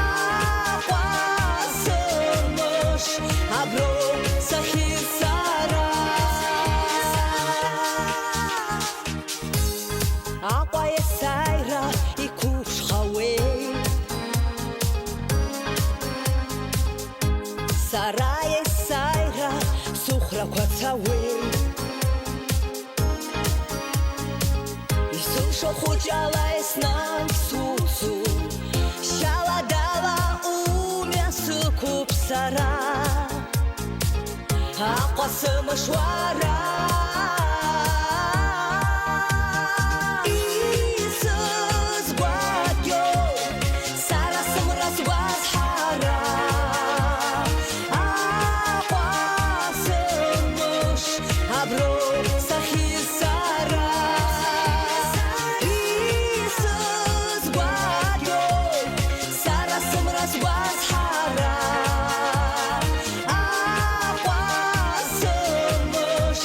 Аҟәа сымш аброуп сахьиз сара. Аҟәа есааира иқәыԥшхауеит. Сара есааира сыхәрақәа цауеит. Исылшо хәыҷала еснагь суцу, шьала-дала умҩа сықәуп сара. Аҟәа сымшуара исызгәаҭоу, сара сымра сгәазҳара. Аҟәа сымш аброуп сахьиз сара. Исызгәаҭоу, сара сымра сгәазҳара. Аҟәа сымш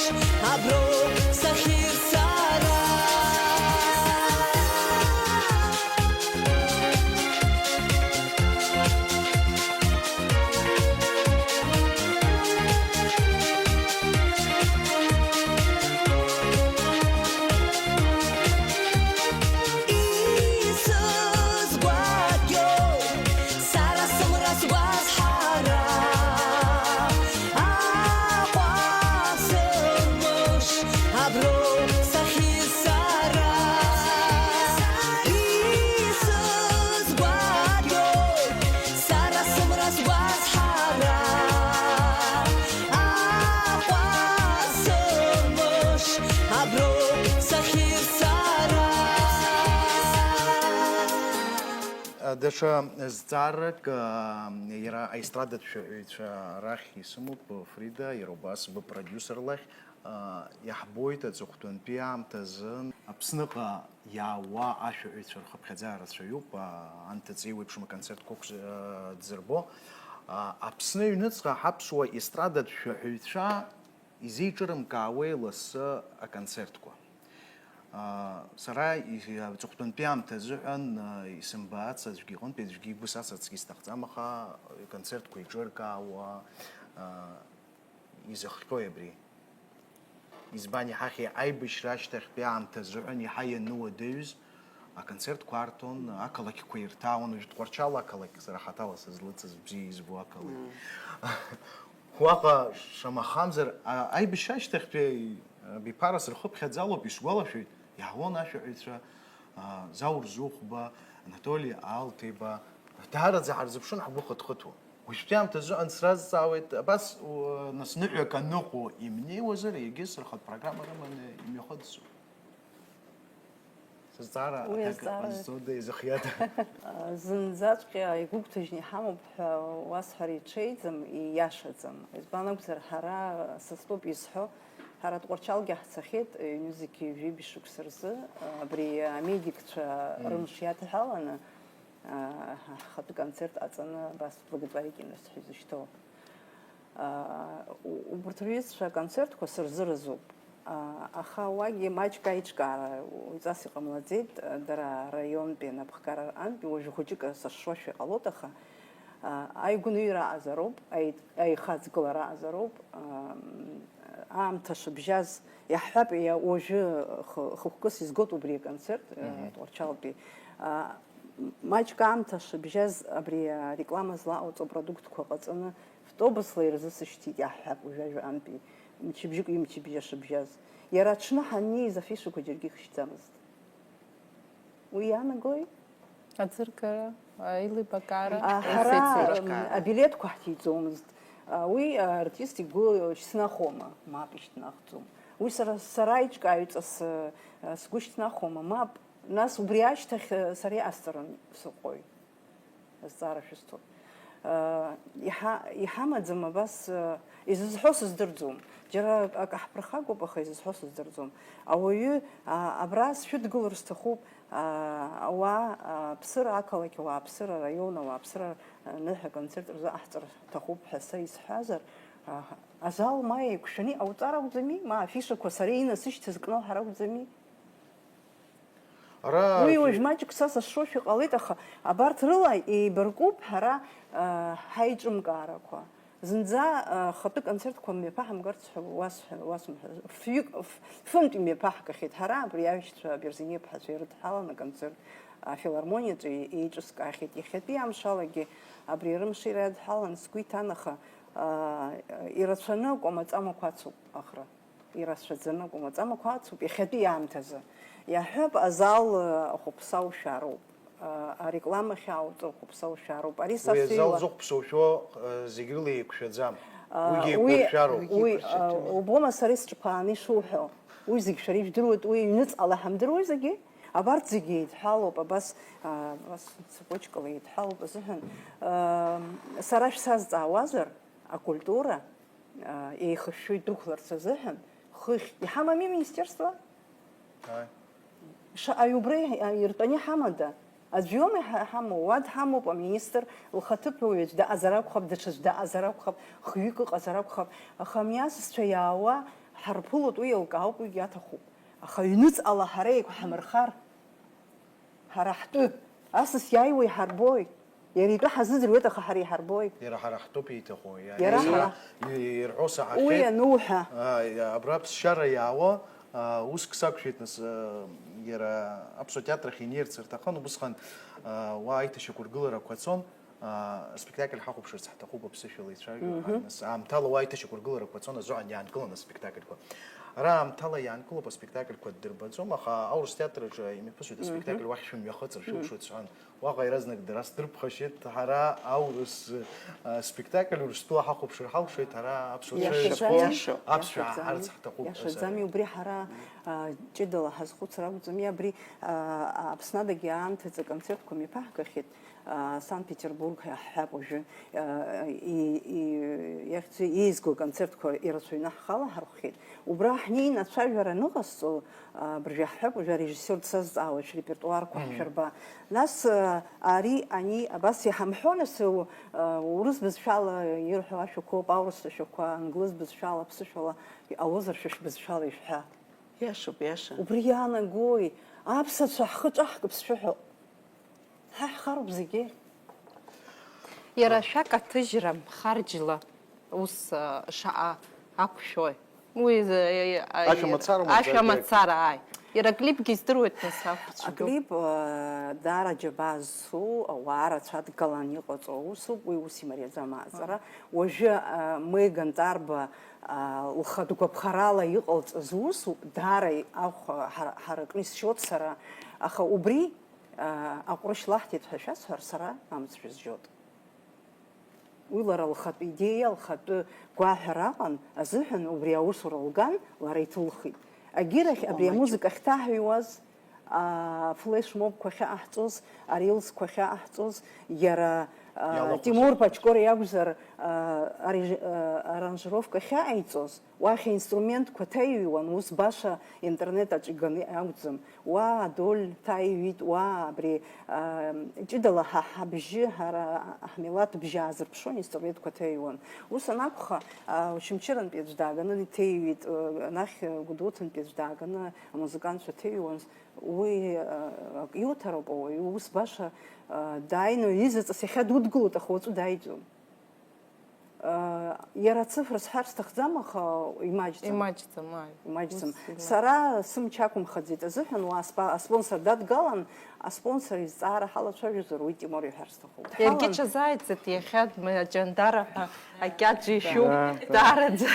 Даҽа зҵаарак, аа, иара аестрадатә шәаҳәаҩцәа рахь исымоуп, Фрида, иара убас быпродиусер лахь, аа, иаҳбоит аҵыхәтәантәи аамҭазы Аԥсныҟа иаауа ашәаҳәаҩцәа рхыԥхьаӡара рацәаҩуп, аа, анҭыҵ еиуеиԥшым аконцертқәа ықәз-, аа, дзырбо. Аа, Аԥсны аҩныҵҟа ҳаԥсуа естрадатә шәаҳәаҩцәа изеиҿырымкаауеи лассы аконцертқәа? Аа, сара и-, аҵыхәтәантәи аамҭа азыҳәан, аа, исымбац аӡәгьы иҟынтәи аӡәгьы игәы сасырцгьы сҭахӡам, аха иконцертқәа еиҿыркаауа, аа, изыхҟьои абри? Избан иҳахьи аибашьра ашьҭахьтәи аамҭа азыҳәан иаҳа иануадаҩыз аконцертқәа арҭон, ақалақьқәа ирҭаауан, уажә Тҟәарчал ақалақь сара хаҭала сызлыҵыз, бзиа избо ақалақь. Уаҟа, шамахамзар, а-, аибашьра ашьҭахьтәи абиԥара сырхыԥхьаӡалоуп, исгәалашәоит, иаауан ашәаҳәаҩцәа, а, Заур Зухәба, Анатоли Алҭеиба, даараӡа ҳарзыԥшын ҳгәы хыҭхыҭуа. Уажәтәи аамҭазы сразҵаауеит, абас, у-, нас ныҳәак аныҟоу имнеиуазар, егьыс рхатә программа рыманы имҩахыҵцоуп. Сызҵаара Уи аҭак азҵаара ҟазҵода, изыхиада? Зынӡаҵәҟьа игәыгәҭажьны иҳамоуп ҳәа уасҳәар иҽеиӡам, ииашаӡам. Избан акәзар, ҳара, са стәоуп изҳәо, ҳара Тҟәарчалгьы ҳцахьеит, ҩнызқьи ҩажәи шықәса рзы, абри амедикцәа Мм. рымш иадҳәаланы, ҳхатәы концерт ҟаҵаны, абас благотворительность ҳәа изышьҭоу. Аа, у-, убарҭ рҩызцәа аконцертқәа сырзыразуп. Аа, аха уагьы маҷк аиҿкаара уаҩҵас иҟамлаӡеит, дара араионтәи анапхгара рҟынтәи уажә хәыҷык сашшошәа иҟалоит, аха, аа, аигәныҩра аҟазароуп, аи-, аихаҵгылара аҟазароуп, аа, м, аамҭа шыбжьаз иаҳҳәап, иа-, уажәы хы-, хықәкыс изгоит убри аконцерт, э, Мгм. Тҟәарчалтәи. Аа, м-, маҷк аамҭа шыбжьаз абри ареклама злаҟауҵо апродуктқәа ҟаҵаны, Втобусла ирзысышьҭит, иаҳҳәап, уажәы ажәантәи мчыбжьык ҩымчыбжьа шыбжьаз. Иара аҽны ҳаннеиз афишақәа џьаргьы ихшьӡамызт. Уи иаанагои? Аӡыргара, аилибакаара, А, ҳара, м, абилеҭқәа ҳҭиҵомызт. А, уи, а, артист игәы шьҭнахуама? Мап, ишьҭнахӡом. Уи сара, сара аиҿкааҩҵас, а, сгәы шьҭнахуама? Мап. Нас убри ашьҭахь, а, сара иҟасҵарым сыҟои? Азҵаара шәысҭоит. Иҳа-, иҳамаӡам абас, изызҳәо сыздырӡом. Џьара акы ҳԥырхагоуп, аха изызҳәо сыздырӡом. Ауаҩы, а, абра сшәыдгылар сҭахуп, а, ауаа, а, ԥсыра ақалақь ауааԥсыра, араион ауааԥсыра, а, ныҳәа концерт рзыҟаҳҵар ҭахуп ҳәа са исҳәазар, а, азал ма еиқәшәаны иҟауҵар акәӡами? Ма афишақәа сара инасышьҭыз кны уҳәар акәӡами? Ара Уи уажә маҷк са сашшошәа ҟалеит, аха абарҭ рыла еибаркуп ҳара, а, ҳаиҿымкаарақәа. Зынӡа, а, хатәы концертқәа мҩаԥаҳамгарц ҳәа уасҳәа-, уасымҳәа. Фҩык, ф-, фынтә имҩаԥаҳгахьеит ҳара, абри аҩсҭаа Берзениа ԥҳацәа ирыдҳалан аконцерт афилармониаҿы еиҿыскаахьеит. Иахьатәи амшалагьы абри рымшира иадҳалан сгәы иҭан, аха, а, ирацәаны акәамаҵамақәа ацуп Ахра. Ирацәаӡаны акәым, аҵамақәа ацуп иахьатәи аамҭазы. Иаҳҳәап, азал, э, ахәаԥса ушәароуп, э, ареклама ахьаауҵо ахәаԥса ушәароуп. Ари са Уи азал сыҩуа- зыхәԥса ушәо, э, зегь рыла еиқәшәаӡам. Э, Уигьы уи, еиқәыршәароуп. Уи, э, убома сара исҿқәааны ишуҳәо. Уи зегь шәара ижәдыруеит, уи иҩныҵҟала ҳамдыруеи зегьы? Абарҭ зегьы еидҳәалоуп, абас, э, абас цепочкала еидҳәалоуп азыҳәан. Э, сара шәсазҵаауазар, акультура, а, еихышәшәо идәықәларц азыҳәан, хыхь, иҳамами аминистерство? Ааи. Шаҟаҩ убра иа-, иртәаны иҳамада? Аӡә иоума иҳа-, иҳамоу? Уа дҳамоуп, аминистр лхаҭыԥуаҩ аӡә даҟазар акәхап, даҽаӡә даҟазар акәхап, хҩык ыҟазар акәхап, аха амни асасцәа иаауа ҳарԥылоит, уи еилкаауп, уигьы аҭахуп. Аха ҩныҵҟала ҳара еиқәҳамырхар, Ҳара ҳтәы, асас иааиуа иҳарбои? Иара итәы ҳазыӡырҩуеит, аха ҳара иҳарбои? Иара ҳара ҳтәоуп ииҭаху, иа-, Иара иа-, ҳара. и-, ирҳәо саҳахьеит. Уи ануҳәа. А, иа-, абра аԥсшьара иаауа, а, уск сақәшәеит, нас, а, иара аԥсуа театр ахь инеирц рҭахын, убысҟан, а, уа аиҭашьақәыргыларақәа цон, а, аспектакль ҳахәаԥшырц ҳҭахуп аԥсышәала ицәажәо, Мгм. ҳа, нас, аамҭала уа аиҭашьақәыргыларақәа цон, азыҳәан иаанкылан аспектакльқәа. Ара аамҭала иаанкылоуп аспектакльқәа ддырбаӡом, аха аурыс театр аҿы имҩаԥысуеит Мгм. аспектакль уахь шәымҩахыҵыр, Мгм. шәылшоит сҳәан. Уаҟа иаразнак дара сдрыԥхашьеит, ҳара аурыс, а, спектакль Урыстәыла ҳахәаԥшыр ҳалшоит, ҳара аԥсуа ҽа Иашаӡами? иазхоу Иашоуп, аԥсшәа иашаӡами? ҳаҳарц ҳҭахуп ҳәа Иашаӡами, сҳәеит. Убри ҳара, а, ҷыдала ҳазхәыцыр акәӡами, абри, а, Аԥснадагьы аамҭаӡа аконцертқәа мҩаԥаҳгахьеит, Санкт-Петербург ҳәа ҳҳәап уажәы, и-, и-, иахьӡу еизго аконцертқәа ирацәаҩны ҳхала ҳархәхьеит. Убра ҳнеины ацәажәара аныҟасҵо, абыржәы ҳҳәап уажәы арежиссиор дсазҵаауеит, шәрепертуарқәа Мгм. ҳшәырба. Нас, ари, ани, абас иҳамҳәо, нас, у-, урыс бызшәала ирҳәо ашәақәоуп, аурыс ашәақәа, англыз бызшәала, ԥсышәала, иҟалозар шәышә бызшәала ишәҳәа. Иашоуп, иаша. Убри иаанагои? Аԥсацәа ҳхы ҿаҳкып сшәыҳәоуп. Ҳа ҳхароуп зегьы. Иара ашәак аҭыжьра харџьла ус, а, шаҟа ақәшәои? Уи, а, а, а, Ашәа мацара, ашәа мацара, мацара, ааи. Иара аклипгьы издыруеит, нас, ақәцәгьоуп. Аклип, а, даара џьабаа зцу, ауаа рацәа адгалан иҟаҵоу усуп, уи ус имариаӡам аҟаҵара. Уажәы, а, Меган Тарба, а, лхатә гәаԥхарала иҟалҵаз усуп, даара ахә-, ҳара-, ҳаракны исшьоит сара, аха убри, Аҟәрышь лаҳҭеит ҳәа шәасҳәар, сара амц шәызжьот. Уи лара лхатә идеиа, лхатәы гәаҳәара аҟан азыҳәан убри аусура лган, лара иҭылхит. Агьырахь абри амузыка ахьҭаҳҩуаз, афлешмобқәа ахьаҟаҳҵоз, арилсқәа ахьаҟаҳҵоз, иара, а, Иалахәыз Тимур Пачкор иакәзар, а, арежи-, а, аранжировка ахьаҟаиҵоз, Уахь аинструментқәа ҭаҩуан, ус баша интернет аҿы иганы акәӡам. Уа адоль ҭаҩит, уа абри, а, ҷыдала ҳа ҳабжьы, ҳара ҳмилаҭ бжьы аазырԥшуан, инструментқәа ҭаҩуан. Ус анакәха, а, Очамчырантәи аӡә дааганы иҭаҩит, а, анахь Гәдоуҭантәи аӡә дааганы амузыкантцәа ҭаҩуан. Уи, а, ак иуҭароуп ауаҩы, ус баша, а, дааины изыҵас иахьа дудгылоит, аха уаҵәы дааиӡом. Иара цифра сҳәар сҭахӡам, аха имаҷӡам. Имаҷӡам, ааи. Имаҷӡам. Ус, да. Сара сымч ақәымхаӡеит азыҳәан, уа аспа-, аспонсор дадгалан, аспонсор изҵаара ҳалацәажәозар, уи Тимур иҳәар сҭахуп. Иаргьы Ҳалан- ҽазааигӡеит, иахьа ма-, Ҷандара ҳәа акьаҿ ишәуп, Да, да. даараӡа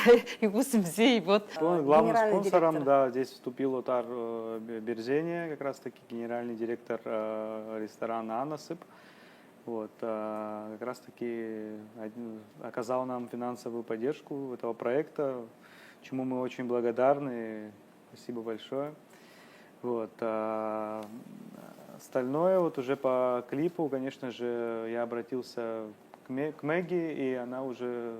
иус бзиа ибоит. Главным Генеральный спонсором, директор. да, здесь вступил Отар, э, Бе-, Берзения, как раз-таки генеральный директор, э, ресторана «Анасып». Вот, а, как раз-таки один, оказал нам финансовую поддержку этого проекта, чему мы очень благодарны. Спасибо большое. Вот, а, остальное вот уже по клипу, конечно же, я обратился к Ме-, к Мэгги, и она уже,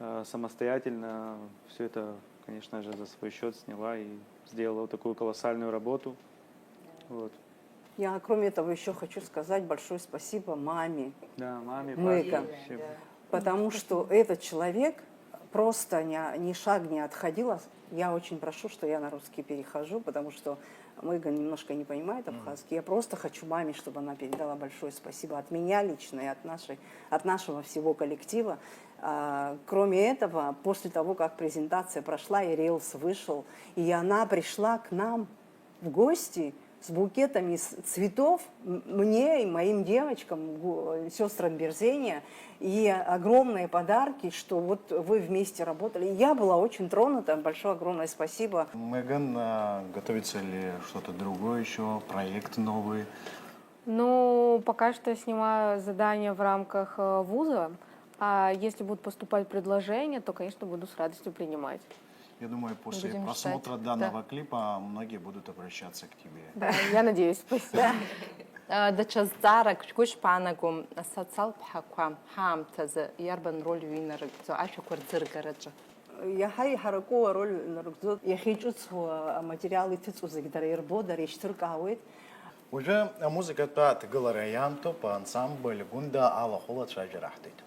а, самостоятельно всё это, конечно же, за свой счёт сняла и сделала вот такую колоссальную работу. Вот. Я, кроме этого, ещё хочу сказать большое спасибо маме Да, маме, Мэган. папе, всем. Потому что этот человек просто ни, ни шаг не отходил. Я очень прошу, что я на русский перехожу, потому что Меган немножко не понимает Мгм. абхазский. Я просто хочу маме, чтобы она передала большое спасибо от меня лично и от нашей, от нашего всего коллектива. А, кроме этого, после того, как презентация прошла и рилс вышел, и она пришла к нам в гости с букетами с-, цветов, м-, мне и моим девочкам, гу-, сёстрам Берзения, и огромные подарки, что вот вы вместе работали. Я была очень тронута. Большое огромное спасибо. Меган, а, готовится ли что-то другое ещё, проект новый? Ну, пока что я снимаю задания в рамках, э, вуза, а если будут поступать предложения, то, конечно, буду с радостью принимать. Я думаю, после Будем просмотра ждать. данного Да. клипа многие будут обращаться к тебе. Да, я надеюсь, спасибо. Э, даҽа зҵаарак, шәгәы ишԥаанаго, асоциалтә ԥҳақәа ҳаамҭазы иарбан роль инарыгӡо ашәақәа рӡыргараҿы? Иаҳа иҳараку ароль нарыгӡоит. Иахьа иҿыцу аматериал иҭыҵуа зегь дара ирбо, дара ишьҭыркаауеит. Уажәы амузыкатә ааҭгылара иаамҭоуп, ансамбль Гәында алахәыла ацәажәара ҳҭеит.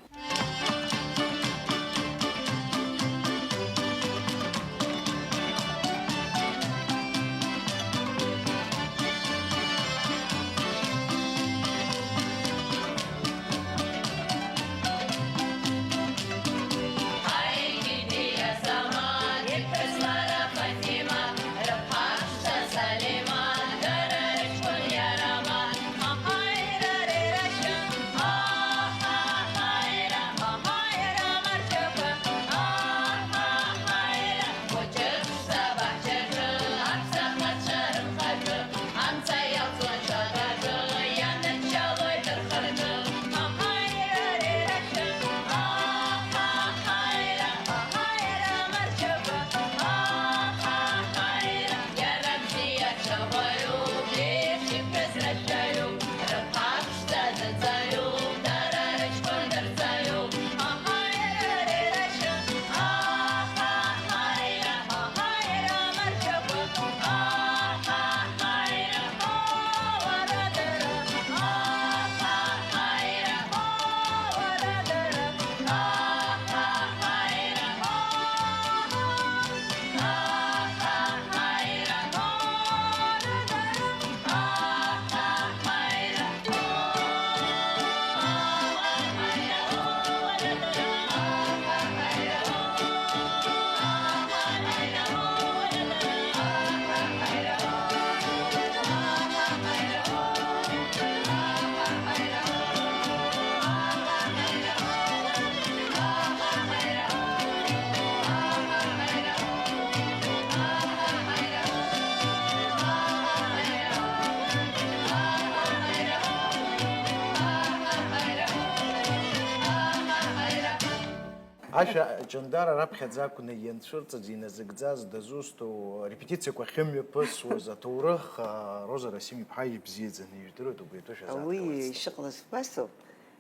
Ашәа Ҷандара раԥхьаӡа акәны ианцәырҵыз, иназыгӡаз, дызусҭоу, арепетициақәа ахьымҩаԥысуаз аҭоурых, а, Роза Расим-иԥҳа ибзиаӡаны ижәдыруеит, убри атәы шәазааҭгыларц Уи сҭахуп. Ишыҟалаз убасоуп.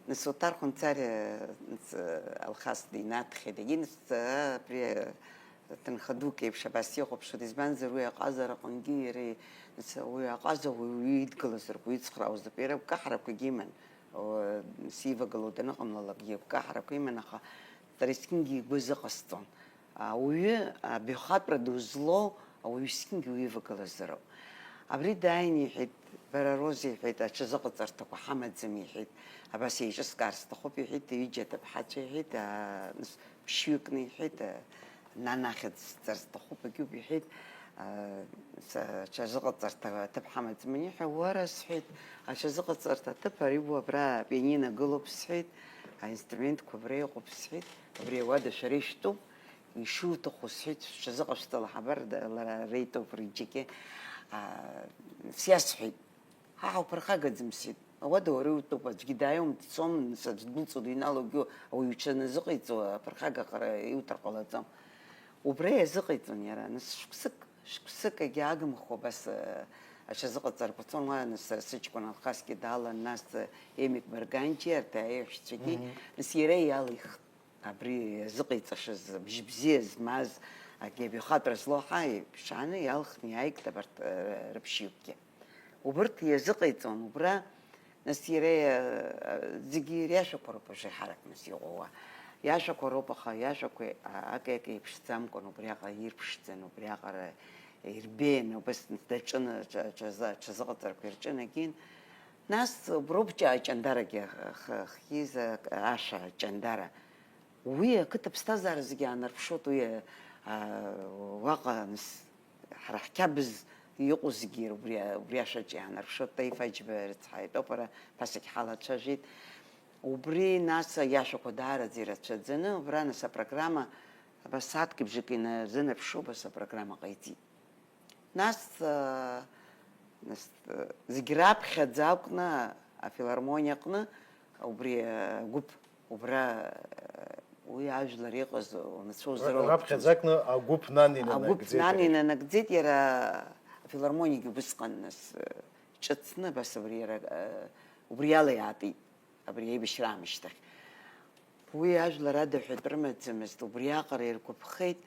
Нас Оҭар Хәынҵариа, нас, Алхас динаҭхьеит, егьи нас, абри, ҭынха дук еиԥш абас ихәаԥшуеит, избанзар уи аҟазара аҟынгьы иара, нас, уи аҟаза уаҩы идгылазар, уи ицхраауазар, иара гәкаҳарақәагьы иман. О, сивагылоу даныҟамлалакгьы гәкаҳарақәа иман, аха дара есқьынгьы игәы азыҟасҵон. Ауаҩы абаҩхатәра ду злоу ауаҩы есқьынгьы уивагылазароуп. Абри дааин иҳәеит, бара, Роза, иҳәеит, аҽазыҟаҵарҭақәа ҳамаӡам, иҳәеит, абас еиҿыскаар сҭахуп, иҳәеит, ҩыџьа аҭыԥҳацәа, иҳәеит, аа, нас ԥшьҩыкны, иҳәеит, аа, Нанахьыӡҵар сҭахуп, егьуп, иҳәеит, аа, са-, аҽазыҟаҵарҭа аҭыԥ ҳамаӡам аниҳәа, уара, сҳәеит, аҽазыҟаҵарҭа аҭыԥ ари уа абра апианино гылоуп, сҳәеит, аинструментқәа абра иҟоуп, сҳәеит, абри ауада шәара ишәтәуп, ишуҭаху, сҳәеит, шәҽазыҟашәҵала, ҳабар, да-, лара реитоуп, рыџьагьы, аа, сиасҳәеит. Ҳа ҳауԥырхагаӡам, сҳәеит. Ауада уара иутәуп, аӡәгьы дааиуам, дцом, нас аӡә дәылҵуа дыҩналогьы ауаҩы иҽаназыҟаиҵо аԥырхагахара иуҭар ҟалаӡом. Убра иазыҟаиҵон иара, нас шықәсык, шықәсык егьаагымхо абас, э, аҽазыҟаҵарақәа цон, уа, нас сара сыҷкәын Алхасгьы далан, нас, э, Емик Барганџьиа, арҭ аиҳәшьцәагьы, Мгм. Нас иара иалихт. Абри иазыҟаиҵашаз, бжьы бзиа змаз, акгьы абаҩхатәра злоу ҳа иԥшааны иалхны иааигт абарҭ, э, рыԥшьҩыкгьы. Убырҭ иазыҟаиҵон убра, нас иара, э, зегьы иара иашәақәа роуп уажәы ҳаракны иҟоу уа. Иашәақәа роуп, аха иашәақәа, а, акеиԥшӡамкәан убриаҟара ирԥшӡан, убриаҟара ирбеиан, убас даҿын, аҽа-, аҽазы-, аҽазыҟаҵарақәа ирҿынагеит. Нас уброуп Ҷа-, Ҷандарагьы х-, х-, хиз, а, ашәа Ҷандара. Уи ақыҭа ԥсҭазаара зегьы аанарԥшуеит, уи, а, уаҟа, нас, ҳара ҳқьабз иҟоу зегьы убри, убри ашәаҿы иаанарԥшуеит, Таиф Аџьба рыцҳаитәоуп, ара ԥасагь ҳалацәажәеит. Убри, нас, иашәақәа даараӡа ирацәаӡаны, убра, нас, апрограмма, абас сааҭк бжак иназынарԥшуа, абас апрограмма ҟаиҵеит. Нас, э, нас, э, зегь раԥхьаӡа акәны афилармониа аҟны убри, э, гәыԥ, убра, э, уи ажәлар иҟаз унацәа Ра-, узрылаԥҵоз. Раԥхьаӡа акәны агәыԥ нан Агәыԥ инанагӡеит нан иара. Инанагӡеит иара, афилармониагьы убысҟан, нас, э, ҿыцны абас абри иара, э, убри ала иаатит. Абри аибашьра аамышьҭахь. Уи ажәлар адаҳәатә рымаӡамызт, убриаҟара иргәаԥхеит,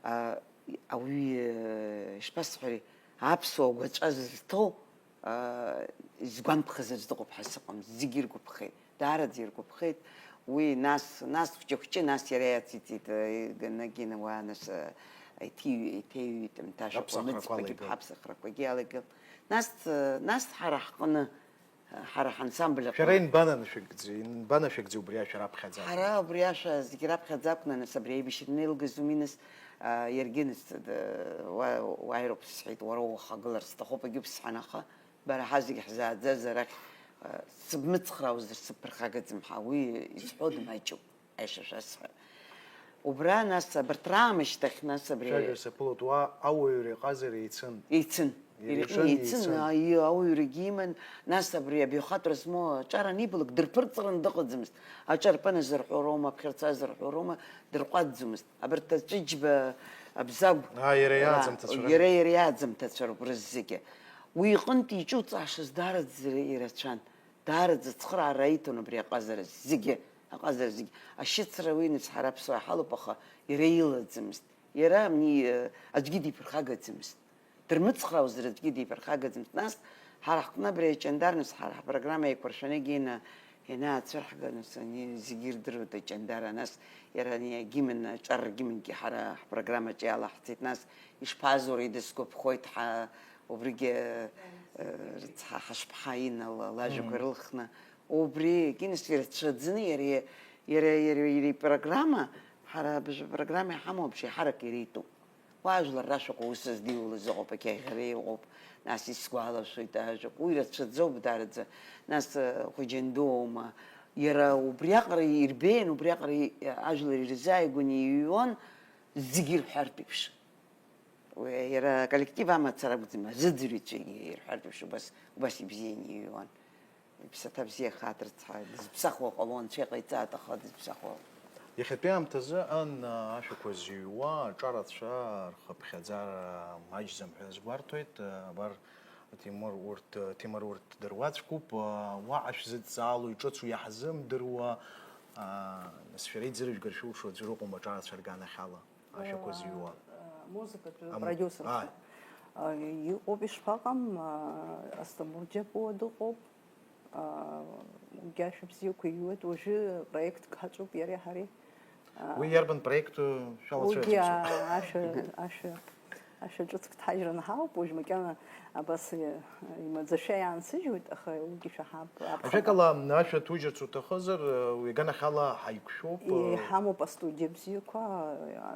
а, ауаҩы, ишԥасҳәари, аԥсуа гәаҵәа зызҭоу, а, изгәамԥхаз аӡә дыҟоуп ҳәа сыҟам, зегьы иргәаԥхеит, даараӡа иргәаԥхеит. Уи нас, нас хәҷы-хәҷы, нас иара иациҵеит, а, Нагина уа, нас, а, иҭеи-, иҭеиҩит, мҭашәақәа Аԥсахрақәа мыцқәагьы, алагылт. Аԥсахрақәагьы алагылт. Нас, а, нас ҳара ҳҟны Ҳара ҳансамбль аҟны. Шәара инбананашәыгӡеи, инбанашәыгӡеи убри ашәа раԥхьаӡа акәны? Ҳара убри ашәа зегь раԥхьаӡа акәны, нас, абри аибашьра анеилгаз ауми, нас, а, иаргьы, нас, д-, уа-, уааироуп сҳәеит, уара ухагылар сҭахуп, егьуп сҳәан, аха бара ҳазегь ҳзааӡаз арахь, а, сыбмыцхраауазар сыбԥырхагаӡам ҳәа, уи изҳәо дмаҷуп. Аиша шәасҳәап. Убра, нас, абарҭ раамышьҭахь, нас, абри Шәажәа саԥылоит, уа ауаҩреи аҟазареи еицын. Еицын. Иреиԥшын, Иреиԥшын, еицын. Аиы, ауаҩрагьы иман, нас, абри абаҩхатәра змоу аҿар анибалак, дырԥырҵраны дыҟаӡамызт. Аҿарпын азырҳәо роума, аԥхьарца азырҳәо роума, дырҟәаҵӡомызт. Абарҭ аҵәыџьба, абзагә, Аа, иара ра-, иааӡамҭацәа ракәын. Иара, иара иааӡамҭацәа роуп рызегьы. Уи иҟынтә иҿуҵаашаз даараӡа ирацәан. Даараӡа ацхыраара аиҭон абри аҟазара зегьы, аҟазара зегьы. Ашьыцра уи, нас, ҳара аԥсуаа ҳалоуп, аха иара илаӡамызт. Иара, ами, аӡәгьы диԥырхагаӡамызт. Дырмыцхраауазар аӡәгьы диԥырхагаӡамызт. Нас ҳара ҳҟны абри аҷандар, нас, ҳара ҳпрограмма еиқәыршәаны егьина ианаацәырҳга, нас, ани зегьы ирдыруеит аҷандара. Нас иара ани агимн, аҿар гимнгьы ҳара ҳпрограммаҿы иалаҳҵеит. Нас ишԥазури, дысгәаԥхоит, ҳа убригьы, э, рыцҳа, ҳашԥҳа Инна ла-, лажәақәа Мм. рылхны. Убри, киностәи ирацәаӡаны иара, иара, иара, иара ипрограмма, ҳара абыржәы апрограмма иҳамоу абжеиҳарак иара итәуп. Уа ажәлар рашәақәа ус здиулаз ыҟоуп, ақьаӷьара иҟоуп, нас исгәалашәоит ажәақәа, уи рацәаӡоуп даараӡа, нас, э, Хәыџьандоума, иара убриаҟара ирбеиан, убриаҟара и-, ажәлар ирзааигәаны иҩуан, зегьы ирҳәартә еиԥш. Уи иара аколлектив амацара акәӡам, азыӡырҩцәагьы ирҳәартә еиԥш убас, убас ибзианы иҩуан. Иԥсаҭа бзиахааит, рыцҳа, дызԥсахуа ҟалон, анцәа иҟаиҵааит, аха дызԥсахуа. Иахьатәи аамҭазы ан ашәақәа зыҩуа аҿарацәа рхыԥхьаӡара маҷӡам ҳәа азгәарҭоит. Абар, Тимур урҭ, Ҭемыр урҭ ддыруа цәгьоуп. Уаҟа шәзыдҵаало иҿыцу иаҳзымдыруа, нас шәара иӡырыжәгар шәылшо аӡәыр ыҟоума аҿарацәа рганахьала ашәақәа зыҩуа? Музыкатәи апродиусерцәа. Иҟоуп, ишԥаҟам, Асҭамыр Џьапуа дыҟоуп. Уигьы ашәа бзиақәа иҩуеит, уажәы проектк ҳаҿуп иареи ҳареи. Уи иарбан проекту шәалацәажәоит? Уигьы ашәа, ашәа, ашәа ҿыцк дҳажьраны ҳауп, уажә макьана абас имаӡашәа иаансыжьуеит, аха уигьы шәаҳап. Ажәакала, ашәа ҭужьырц уҭахызар, уи аганахьала ҳаиқәшәоуп. Иҳамоуп астудиа бзиақәа,